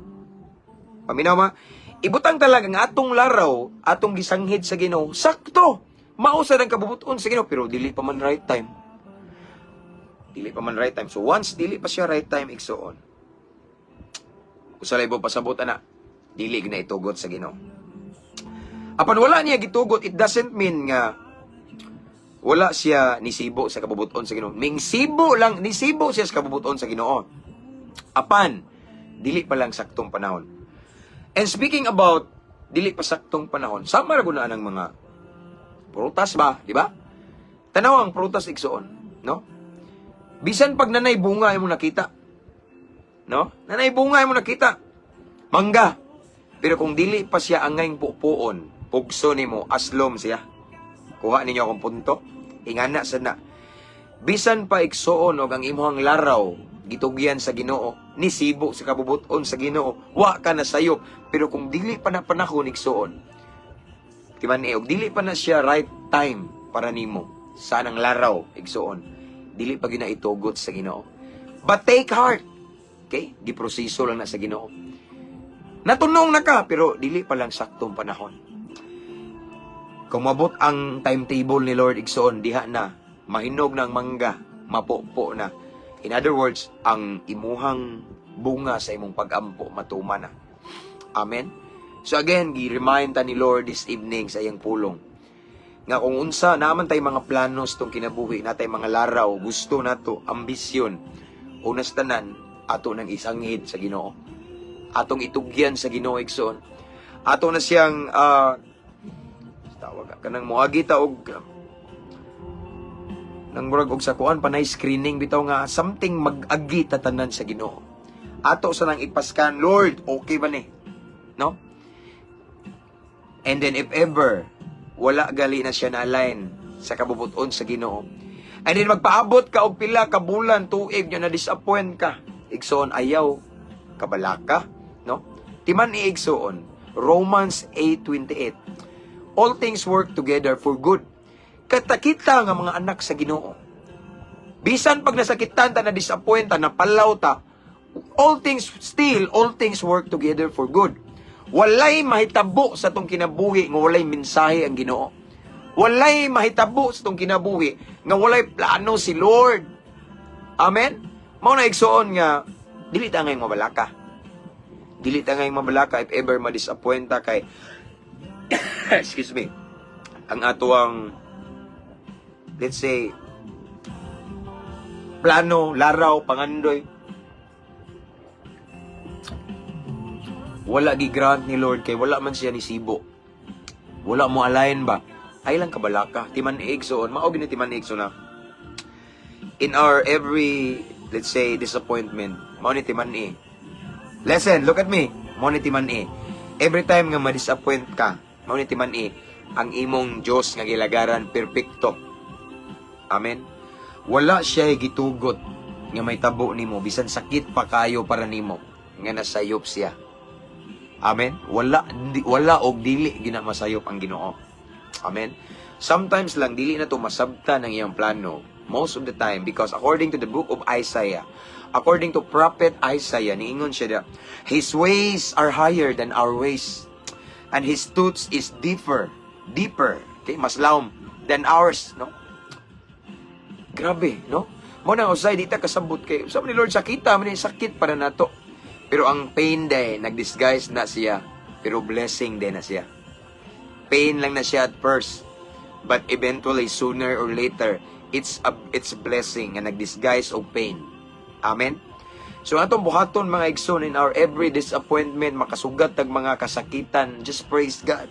Speaker 2: Paminaw ma. Ibutang talag ang atong laraw, atong gisanghid sa Ginoo, sakto. Mao sad ang kabubuton sa Ginoo, pero dili pa man right time. Dili pa man right time. So once dili pa siya right time, igsoon, usa lay pasabot ana, dili na itugot sa Ginoo. Apan wala niya gitugot, it doesn't mean nga wala siya nisibo sa kabubuton sa Ginoo. Ming sibo lang, nisibo siya sa kabubuton sa Ginoo. Apan dili pa lang saktong panahon. And speaking about dili pa saktong panahon, sama ra gud na ang mga prutas ba, di ba? Tanaw ang prutas, igsoon, no? Bisan pag nanay bunga imong nakita. No? Nanay bunga imong nakita. Mangga. Pero kung dili pa siya angay pupuon, pugso nimo, aslom siya. Kuha ninyo akong punto. Ingana sa na. Bisan pa, igsoon, og ang imong laraw gitugyan sa Ginoo, nisibo sa kabubuton sa Ginoo, wa ka na sayop, pero kung dili pa na panahon, igsoon, timan og dili pa na siya right time para nimo sa nang laraw, igsoon, dili pa gina itugot sa Ginoo. But take heart. Okay? Giproseso lang na sa Ginoo. Natunong na ka, pero dili pa lang saktong panahon. Kung mabot ang timetable ni Lord, igsoon, diha na, mahinog ng mangga, mapupo na. In other words, ang imuhang bunga sa imong pagampo, matuma na. Amen? So again, gi-remind ta ni Lord this evening sa iyang pulong nga kung unsa naman tay mga planos tong kinabuhi natay, mga laraw, gusto nato, ambisyon, unas tanan ato nang isanghid sa Ginoo, atong itugyan sa Ginoo, igsoon, ato na siyang tawag kanang moagi ta og nang murag og sa kuan panay screening bitaw nga something, mag-agi ta tanan sa Ginoo, ato sa nang ipaskan, "Lord, okay ba ni?" No? And then if ever wala gali na siya na align sa kabubuton sa Ginoo, and then magpaabot ka og pila ka bulan, tuig nyo na disappoint ka, igsoon, ayaw kabalaka, no? Timan ni, igsoon, Romans 8:28, all things work together for good katakita nga mga anak sa Ginoo. Bisan pag nasakitan ta, na disappoint ta, napalaw ta, all things still, all things work together for good. Walay mahitabo sa tong kinabuhi nga walay mensahe ang Ginoo. Walay mahitabo sa tong kinabuhi nga walay plano si Lord. Amen? Mao na, igsoon, nga dili ta ngay mabalaka. Dili ta ngay mabalaka if ever ma-disappoint ta kay, excuse me, ang atuang, let's say, plano, laraw, pangandoy, wala gi-grant ni Lord kay wala man siya ni sibo. Wala mo align ba? Ay lang kabalaka. Timan igsoon, mao gini, timan igsoon na. In our every, let's say, disappointment, mao ni timan eh. Listen, look at me. Mao ni timan eh. Every time nga ma-disappoint ka, mao ni timan eh, ang imong Dios nga gilagaran perpekto. Amen. Wala siya gitugot nga may tabo nimo bisan sakit pa kayo para nimo nga nasayop siya. Amen. Wala di, wala og dili gina masayop ang Ginoo. Amen. Sometimes lang dili na to masabta ng iyang plano most of the time because according to the book of Isaiah, according to prophet Isaiah, niingon siya da, "His ways are higher than our ways and his thoughts is deeper, deeper, okay, mas lawom than ours," no? Grabe, no? Mo na usay di ta kasabot kay sa ni Lord sakita man ni, sakit para nato. Pero ang pain day nagdisguise na siya, pero blessing din na siya. Pain lang na siya at first, but eventually, sooner or later, it's a blessing nga nagdisguise og pain. Amen. So atong buhaton, mga igsoon, in our every disappointment, makasugat tag mga kasakitan, just praise God.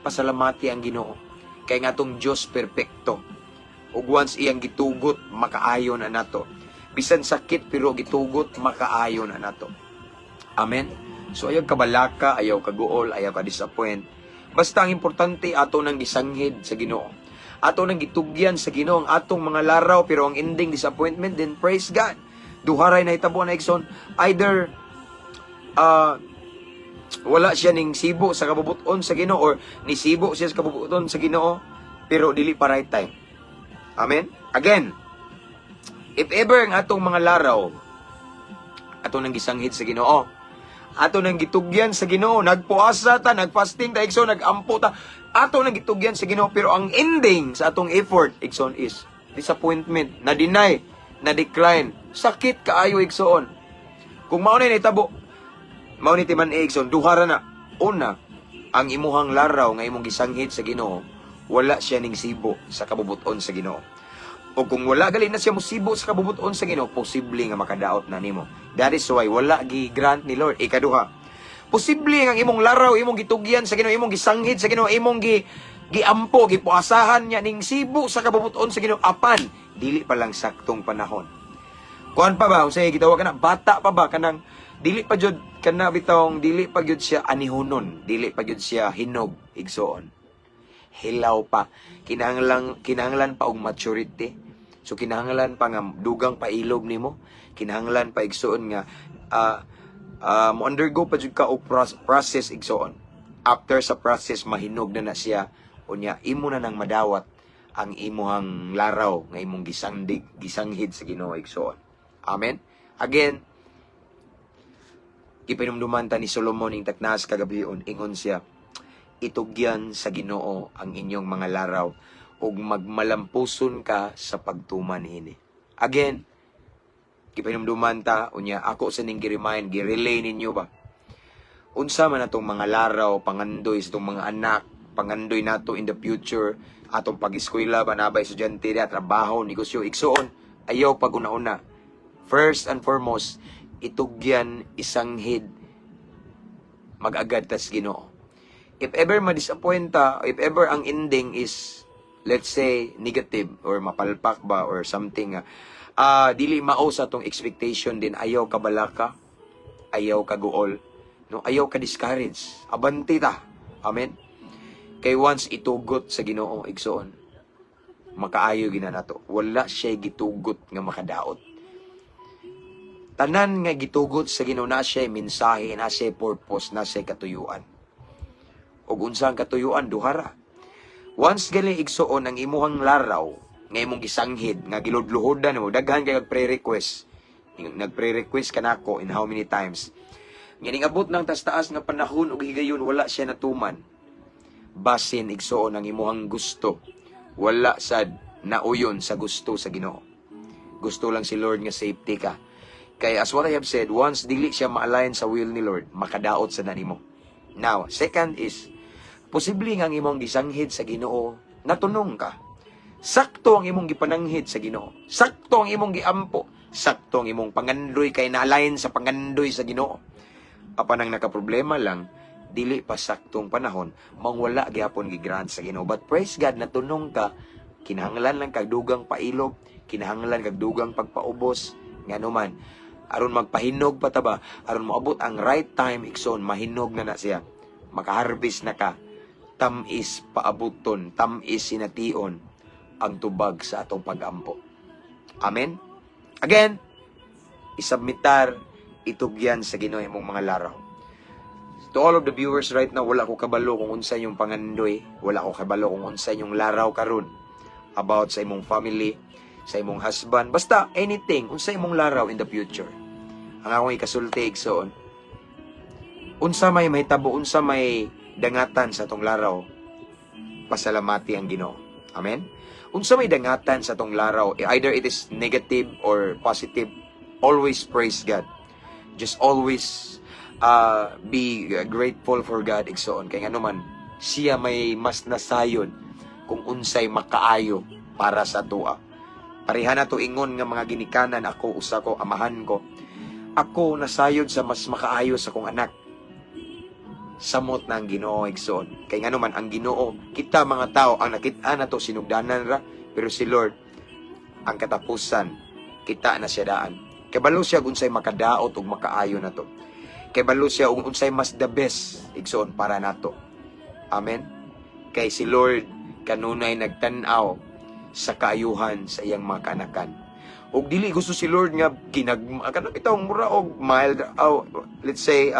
Speaker 2: Pasalamati ang Ginoo. Kay nga atong Dios perpekto. Ug once iyang gitugot, makaayo na nato. Bisan sakit pero gitugot, makaayo na nato. Amen. So ayaw kabalaka, ayaw kaguol, ayaw ka disappoint. Basta ang importante, ato nang gisanghid sa Ginoo. Ato nang gitugyan sa Ginoo ang atong mga laraw, pero ang ending disappointment, then praise God. Duha ray nahitabo na, igsoon. Either wala siya ning sibo sa kabubuton sa Ginoo or nisibo siya sa kabubuton sa Ginoo pero dili pa right time. Amen. Again, if ever ang atong mga laraw, ato nang gisanghid sa Ginoo, ato nang gitugyan sa Ginoo, nagpuasa ta, nagfasting ta, igsoon, nagampo ta, ato nang gitugyan sa Ginoo, pero ang ending sa atong effort, igsoon, is disappointment, na deny, na decline. Sakit kaayo, igsoon. Kung mao na nahitabo, mao ni timan eh, igsoon, duha ra na. Una, ang imuhang laraw nga imong gisanghid sa Ginoo, wala siya ning sibo sa kabubuton sa Ginoo. O kung wala gali na siya musibo sa kabubuton sa Ginoo, posible nga makadaot na nimo. That is why wala gi-grant ni Lord. Ikaduha, posible nga ang imong laraw, imong gitugyan sa Ginoo, imong gisanghid sa Ginoo, imong giampo, gipuasahan niya ning sibo sa kabubuton sa Ginoo apan dili pa lang saktong panahon. Kuan pa ba, unsay gitawag kana, bata pa ba, kanang dili pa jud kana bitawng dili pa gyud siya anihunon, dili pa gyud siya hinog, igsoon. Hilaw pa. Kinahanglan pa og maturity. So kinahanglan pa nga dugang pailob nimo. Kinahanglan pa, igsoon, nga mo undergo pa jud ka og process, igsoon. After sa process, mahinog na na siya, unya imo na nang madawat ang imuhang laraw nga imong gisandig gisanghid sa Ginoo, igsoon. Amen. Again, gipinumduman ta ni Solomon ing taknas kagabion, ingon siya, "Itugyan sa Ginoo ang inyong mga laraw ug magmalampuson ka sa pagtuman niini." Again, gipanumduman ta, unya ako sa ning gi-remind, gi-relay ninyo ba? Unsa man atong mga laraw, pangandoy sa atong mga anak, pangandoy nato in the future, atong pag-eskwela ba, nabay estudyante diha, trabaho, negosyo, igsoon, ayaw pag-una-una. First and foremost, itugyan, isanghid, mag-agad tas Ginoo. If ever ma-disappoint ta, if ever ang ending is, let's say, negative or mapalpak ba or something, dili mao sa atong expectation din, ayaw ka balaka, ayaw ka guol, no, ayaw ka discourage. Abante ta. Amen. Kay once itugot sa Ginoo, igsoon, makaayo gina nato. Wala siya gitugot nga makadaot. Tanan nga gitugot sa Ginoo na siya mensahe, na siya purpose, na siya katuyuan. Ug unsa ang katuyuan? Duha ra. Once gali, igsoon, ang imuhang laraw nga imong gisanghid nga giludluhodan mo, daghan kay pre-request. Nagpre-request kanako in how many times. Nga ning abot ng taas nga panahon ug higayon, wala siya natuman. Basin, igsoon, ang imuhang gusto wala sad nauyon sa gusto sa Ginoo. Gusto lang si Lord nga safety ka. Kay as what I have said, once dili siya ma-align sa will ni Lord, makadaot sa nimo. Now, second is, posible nga ang imong gisanghid sa Ginoo, natunong ka. Sakto ang imong gipananghid sa Ginoo. Sakto ang imong giampo. Sakto ang imong pangandoy kay na-align sa pangandoy sa Ginoo. Apan ang nakaproblema lang, dili pa saktong panahon, mang wala gyapon gi-grant sa Ginoo. But praise God, natunong ka, kinahanglan lang kag dugang pailob, kinahanglan kag dugang pagpaubos, ngano man, aron magpahinog pa ta ba, aron moabot ang right time, igsoon, mahinog na na siya. Makaharvest na ka. Tamis paabuton, tamis sination ang tubag sa atong pagampo. Amen? Again, isubmitar, itugyan sa Ginoo imong mga laraw. To all of the viewers right now, wala ko kabalo kung unsa inyong pangandoy, wala ko kabalo kung unsa inyong laraw karon about sa imong family, sa imong husband, basta anything, unsa imong laraw in the future. Ang akong ikasulti, igsoon, unsa may mahitabo, unsa may dangatan sa atong laraw, pasalamati ang Ginoo. Amen? Unsa may dangatan sa atong laraw, either it is negative or positive, always praise God. Just always be grateful for God, igsoon. Kay ngano man, siya may mas nasayon kung unsay makaayo para sa atoa. Pareha na to ingon nga mga ginikanan, ako usa ko, amahan ko. Ako nasayod sa mas makaayo sa kong anak. Samot na ang Ginoo, igsoon. Kay ngano man, ang Ginoo, kita mga tao ang nakit-an nato sinugdanan ra, pero si Lord ang katapusan. Kita na siya daan. Kabalo siya kung unsay makadaot ug makaayo nato. Kabalo siya kung unsay mas the best, igsoon, para nato. Amen. Kay si Lord kanunay nagtan-aw sa kaayuhan sa iyang mga kaanakan. Ug dili gusto si Lord nga kinag kana bitawng mura og mild, oh, let's say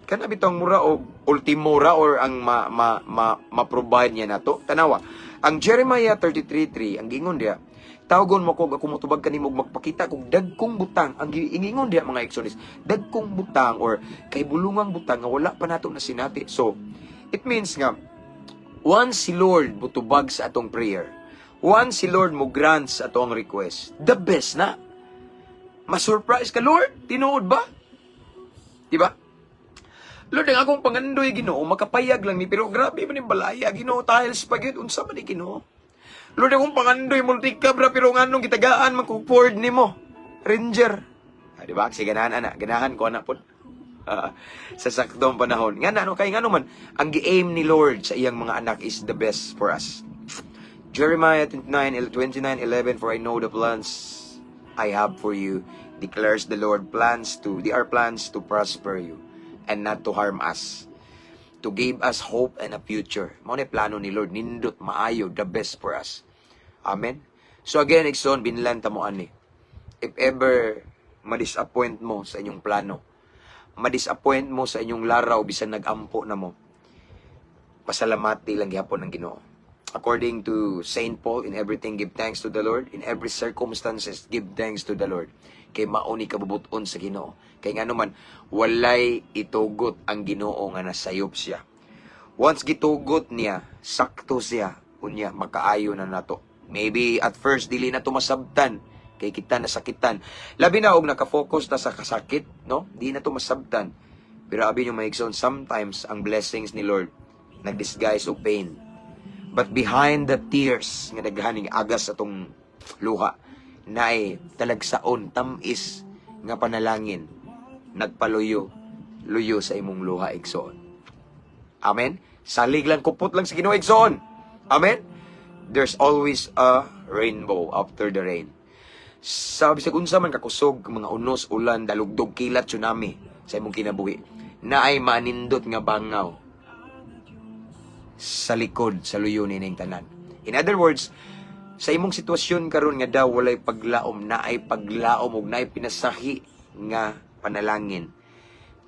Speaker 2: kana bitawng mura og ultimo ra or ang ma ma ma, ma-provide niya nato. Tanawa. Ang Jeremiah 33:3, ang gingon diya, "Tawgon mo ko, ako motubag kanimo ug magpakita kog dagkong butang." Ang ingingon diya, mga igsoon, is dagkong butang or kay bulungang butang nga wala pa nato na sinati. So, it means nga once si Lord mutubag sa atong prayer, once si Lord mo grant sa atong request, the best na. Ma-surprise ka, "Lord, tinuod ba?" Di ba? "Lord, ang akong pangandoy, Ginoo, makapayag lang ni, pero grabe man yung balaya, Ginoo, tiles pa gyud, unsa man ni, Ginoo? Lord, akong pangandoy, multicab ra, pero nganong gitagaan man kog Ford nimo, Ranger?" Ah, di ba? Kasi ganahan ana, ganahan ko ana pod. Ah, sa saktong panahon. Nga na, ano, kay nga man, ang gi-aim ni Lord sa iyang mga anak is the best for us. Jeremiah 29:11, "For I know the plans I have for you, declares the Lord, they are plans to prosper you and not to harm us, to give us hope and a future." Mao ni plano ni Lord, nindot, maayo, the best for us. Amen? So again, igsoon, binlan ta mo ani. If ever ma-disappoint mo sa inyong plano, ma-disappoint mo sa inyong laraw bisan nag-ampo na mo, pasalamati lang gihapon ng Ginoo. According to Saint Paul, "In everything give thanks to the Lord, in every circumstances give thanks to the Lord." Kay mao ni kabubuton sa Ginoo. Kay ngano man, walay itugot ang Ginoo nga nasayop siya. Once gitugot niya, sakto siya, unya makaayo na nato. Maybe at first dili na to masabtan kay kita nasakitan. Labi na og nakafocus ta sa kasakit, no? Di na to masabtan. Pero abi nyo, mga igsoon, sometimes ang blessings ni Lord nagdisguise og pain. But behind the tears nga daghaning agas atong luha, naay talagsaon, tamis nga panalangin nagpaluyo luyo sa imong luha, igsoon. Amen? Salig lang, kupot lang sa Ginoo, igsoon. Amen? There's always a rainbow after the rain. Sa bisag unsa man kakusog mga unos, ulan, dalugdog, kilat, tsunami sa imong kinabuhi, naay manindot nga bangaw sa likod sa luyo nining tanan. In other words, sa imong sitwasyon karon nga daw walay paglaom, naay paglaom ug naay pinasahi nga panalangin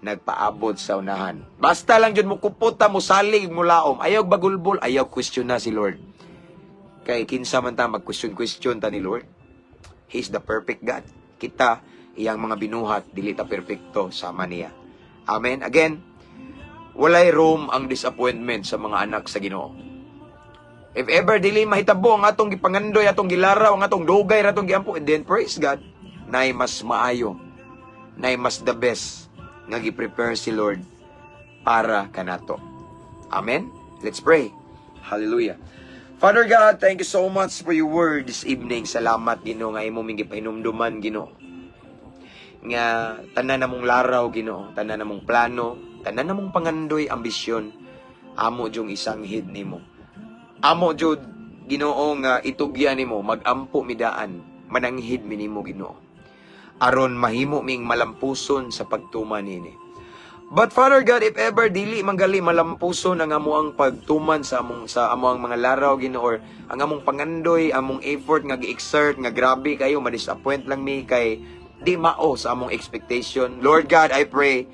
Speaker 2: nagpaabot sa unahan. Basta lang jud mo kupota, mo salig, mo laom. Ayaw bagulbol, ayaw question na si Lord. Kay kinsa man ta mag-question question ta ni Lord? He's the perfect God. Kita, iyang mga binuhat, dili ta perpekto sama niya. Amen. Again, walay room ang disappointment sa mga anak sa Ginoo. If ever dili mahitabo ang atong gipangandoy, atong gilaraw, ang atong dugay, atong giampo, and then praise God, nay mas maayo, nay mas the best nga gi-prepare si Lord para kanato. Amen? Let's pray. Hallelujah. Father God, thank you so much for your word this evening. Salamat, Ginoo, nga imo ming gipahinumduman, Ginoo. Nga tanan namong laraw, Ginoo, tanan namong plano, tanan namong pangandoy, ambisyon, amo jung isanghid nimo. Amo jud, Ginoo, nga itugyan nimo, magampo mi daan, mananghid mi nimo, Ginoo. Aron mahimo ming malampuson sa pagtuman nini. But Father God, if ever dili manggali malampuson ang amoang pagtuman sa amoang mga laraw, Ginoo, or ang among pangandoy, among effort nga gi-exert nga grabe kayo, ma-disappoint lang mi kay di mao sa among expectation. Lord God, I pray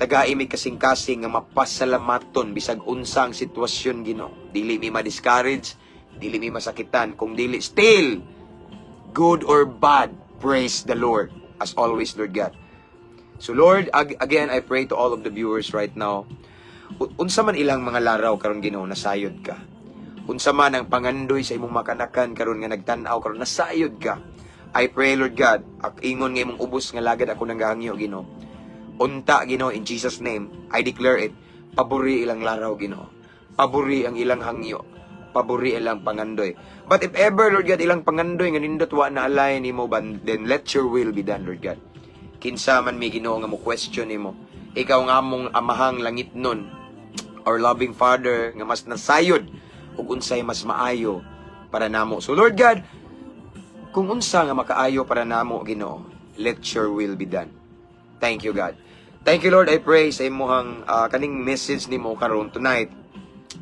Speaker 2: tagai mi kasing-kasing nga mapasalamaton bisag unsang sitwasyon, Ginoo. Dili mi ma-discourage, dili mi masakitan, kung dili still good or bad, praise the Lord as always, Lord God. So Lord, again, I pray to all of the viewers right now. Unsa man ilang mga laraw karon, Ginoo, nasayod ka. Unsa man ang pangandoy sa imong makanakan karon nga nagtan-aw karon, nasayod ka. I pray, Lord God, ak ingon nga imong ubos nga lagad ako nang gahangyo, Ginoo. Unta, Ginoo, in Jesus' name, I declare it. Pabori ilang laraw, Ginoo. Pabori ang ilang hangyo. Pabori ilang pangandoy. But if ever, Lord God, ilang pangandoy nga nindot wa na align nimo, then let your will be done, Lord God. Kinsa man mi, Ginoo, nga mo question nimo? Ikaw nga among amahang langit nun, our loving Father nga mas nasayod ug unsay mas maayo para namo. So Lord God, Kung unsa nga makaayo para namo, Ginoo, let your will be done. Thank you, God. Thank you, Lord. I pray sa imuhang kaning message nimo karon tonight.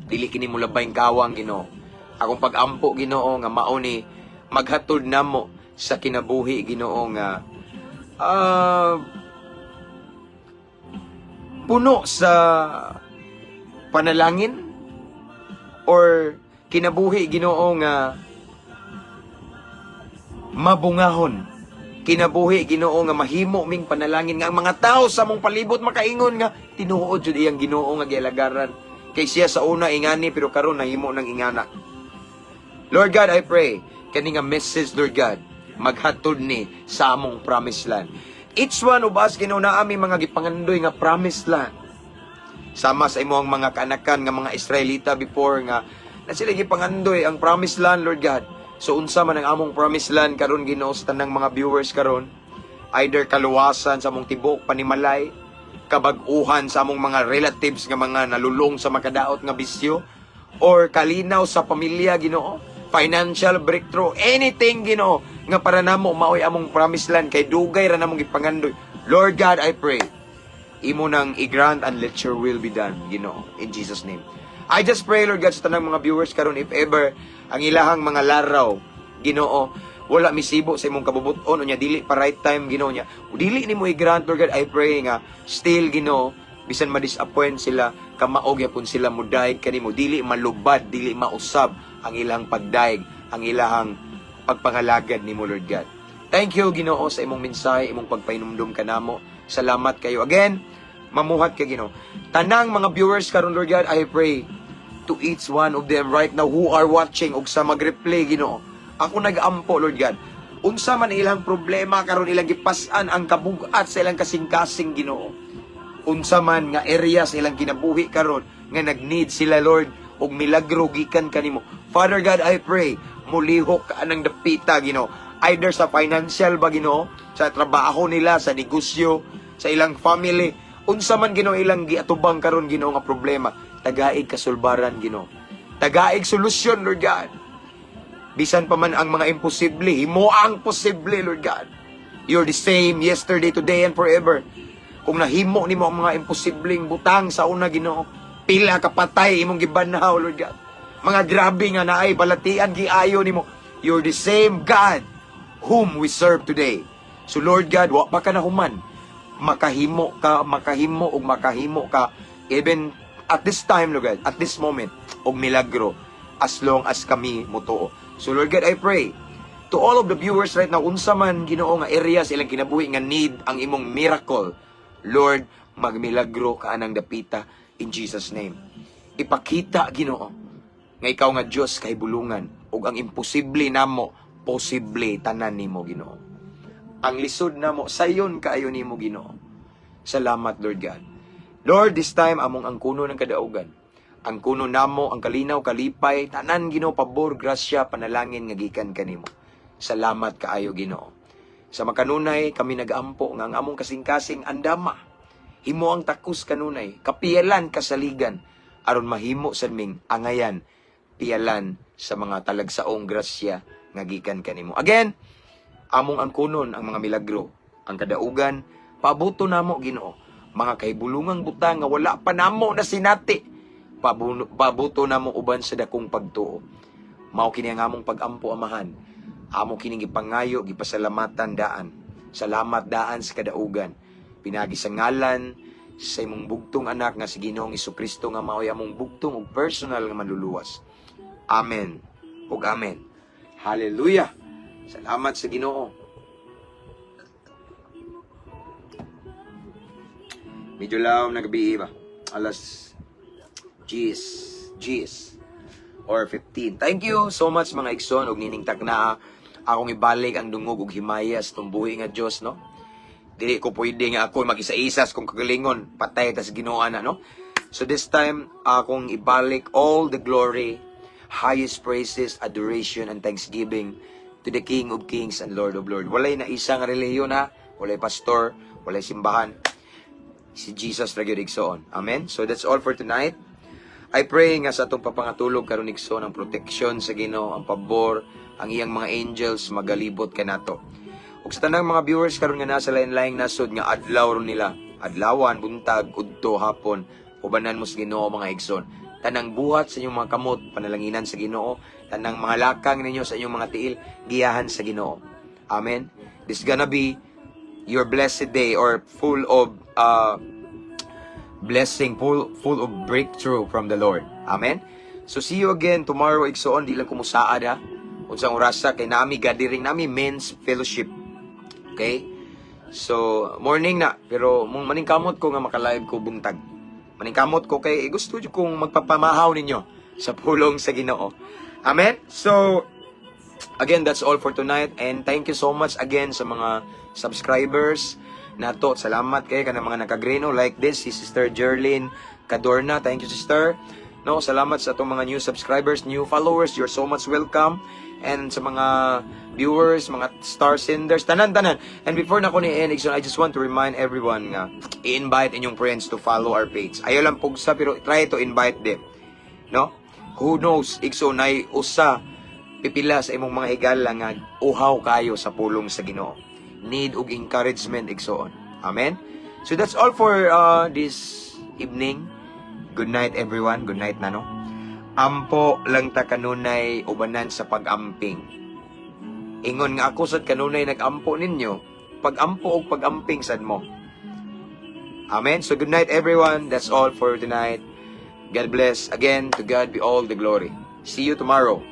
Speaker 2: Dili kini mo labayng kawang, Ginoo. Akong pag-ampo, Ginoo, nga mao ni maghatod namo sa kinabuhi, Ginoo, nga puno sa panalangin or kinabuhi, Ginoo, nga mabungahon, kinabuhi, Ginoo, nga mahimo ming panalangin nga ang mga tao sa mong palibot makaingon nga tinuod jud iyang Ginoo nga gialagaran kay siya sa una ingani pero karon nahimo ng ingana. Lord God, I pray kani nga message, Lord God, maghatod ni sa among promised land. Each one of us, Ginoo, na aming mga gipangandoy nga promised land. Sama sa imong mga kaanakan nga mga Israelita before nga na sila gipangandoy ang promised land, Lord God. So unsa man ang among promised land karon, Ginoo, sa tanang mga viewers karon, either kaluwasan sa among tibok panimalay, kabag-uhan sa among mga relatives nga mga nalulong sa makadaot nga bisyo, or kalinaw sa pamilya, Ginoo, financial breakthrough, anything, Ginoo, nga para namo maoy among promised land kay dugay ra namong gipangandoy. Lord God, I pray imo nang i-grant and let your will be done, Ginoo, in Jesus' name. I just pray, Lord God, sa tanang mga viewers karon, if ever ang ilahang mga laraw, Ginoo, wala misibo sa imong kabubuton unya dili pa right time, Ginoo niya. Dili nimo i-grant, Lord God, I pray nga still, Ginoo, bisan ma-disappoint sila, kamao gyapon sila mudayeg kanimo, dili malubad, dili mausab ang ilang pagdayeg, ang ilahang pagpangalagad nimo, Lord God. Thank you, Ginoo, sa imong mensahe, imong pagpahinumdum kanamo. Salamat kayo. Again, mamuhat ka, Ginoo. Tanang mga viewers karon, Lord God, I pray to each one of them right now who are watching ug sa mag-replay, Ginoo. Ako nag-ampo, Lord God. Unsa man ilang problema karon ilang gipas-an ang kabugat sa ilang kasing-kasing, Ginoo. Unsa man nga area sa ilang kinabuhi karon nga nag-need sila, Lord, og milagro gikan kanimo. Father God, I pray, mulihok ka anang dapita, Ginoo. Either sa financial ba, Ginoo, sa trabaho nila, sa negosyo, sa ilang family, unsa man, Ginoo, ilang giatubang karon, Ginoo, nga problema, tagaig kasulbaran, Ginoo. Tagaig solusyon, Lord God. Bisan pa man ang mga imposible, himo ang posible, Lord God. You're the same yesterday, today, and forever. Kung nahimo nimo ang mga imposibleng butang sa una, Ginoo, pila ka patay imong gibanhaw, Lord God. Mga grabe nga naay balatian giayo nimo. You're the same God whom we serve today. So Lord God, wa pa ka nahuman. Makahimo ka, makahimo ug makahimo ka even at this time, Lord God, at this moment, og milagro as long as kami mutuo. So Lord God, I pray to all of the viewers right now, unsa man, Ginoo, nga area sa ilang kinabuhi nga need ang imong miracle, Lord, magmilagro ka anang dapita in Jesus' name. Ipakita, Ginoo, nga ikaw nga Dios kahibulungan ug ang imposible namo posible tanan nimo, Ginoo. Ang lisod namo sayon kaayo nimo, Ginoo. Salamat, Lord God. Lord, this time among ang kuno ng kadaugan. Ang kuno namo ang kalinaw, kalipay, tanan, Ginoo, pabor, grasya, panalangin nga gikan kanimo. Salamat kaayo, Ginoo. Sa makanunay kami nagaampo nga ang among kasing-kasing andama. Himo ang takos kanunay, kapiyalan kasaligan aron mahimo sad ming angayan piyalan sa mga talagsaong grasya nga gikan kanimo. Again, among angkunon ang mga milagro, ang kadaugan, pabuto namo, Ginoo, mga kahibulungang butang nga wala pa namo na sinati. Pabuto namo uban sa dakong pagtuo. Mao kini ang among pag-ampo, Amahan. Amo kining gipangayo, gipasalamatan daan. Salamat daan sa kadaugan. Pinagi sa ngalan sa imong bugtong anak nga si Ginoong Kristo nga mao'y among bugtong ug personal nga manluluwas. Amen. Ug amen. Hallelujah. Salamat sa Ginoo. Medyo lawom na gabi ba? Alas 10, 10 or 15. Thank you so much, mga igsoon ug nining takna akong ibalik ang dungog ug himaya sa tumbuhi nga Dios, no. Dili ko pwede nga ako mag-isa-isas kung kagalingon patay tas Ginoo na, no. So this time akong ibalik all the glory, highest praises, adoration and thanksgiving to the King of Kings and Lord of Lords. Walay na isang relihiyon ha, walay pastor, walay simbahan. Si Jesus ra gyud, igsoon. Amen. So that's all for tonight. I pray nga sa atong papangatulog karon, igsoon, ang protection sa Ginoo, ang pabor, Ang iyang mga angels magalibot kanato. Ug sa tanang mga viewers karon nga nasa lain-laing nasod nga adlaw ron nila, adlawan, buntag, udto, hapon, ubanan mo sa Ginoo, mga igsoon. Tanang buhat sa inyong mga kamot, panalanginan sa Ginoo. Tanang mga lakang ninyo sa inyong mga tiil, giyahan sa Ginoo. Amen. This gonna be your blessed day or full of blessing, full of breakthrough from the Lord. Amen. So see you again tomorrow, igsoon. Di lang ko musaad ha unsang orasa kay nami gathering, nami men's fellowship. Okay? So morning na, pero mong maningkamot ko nga maka-live ko buntag. Maningkamot ko kay gusto jud kong magpapamahaw ninyo sa pulong sa Ginoo. Amen. So again, that's all for tonight and thank you so much again sa mga subscribers nato. Salamat kay kanang mga nakagreno like this, si Sister Jerlyn Cadorna. Thank you, Sister. No, salamat sa atong mga new subscribers, new followers. You're so much welcome. And sa mga viewers, mga star senders, tanan-tanan. And before na ko ni Enixon, I just want to remind everyone nga i-invite inyong friends to follow our page. Ayaw lang pugsa, pero try to invite them. No? Who knows, igsoon, nay usa pipila sa imong mga higala nga uhaw kayo sa pulong sa Ginoo. Need og encouragement, igsoon. Amen. So that's all for this evening. Good night, everyone. Good night na, no. Ampo lang ta kanunay ubanan sa pag-amping. Ingon nga ako sad kanunay nag-ampo ninyo, pag-ampo og pag-amping sad mo. Amen. So good night, everyone. That's all for tonight. God bless. Again, to God be all the glory. See you tomorrow.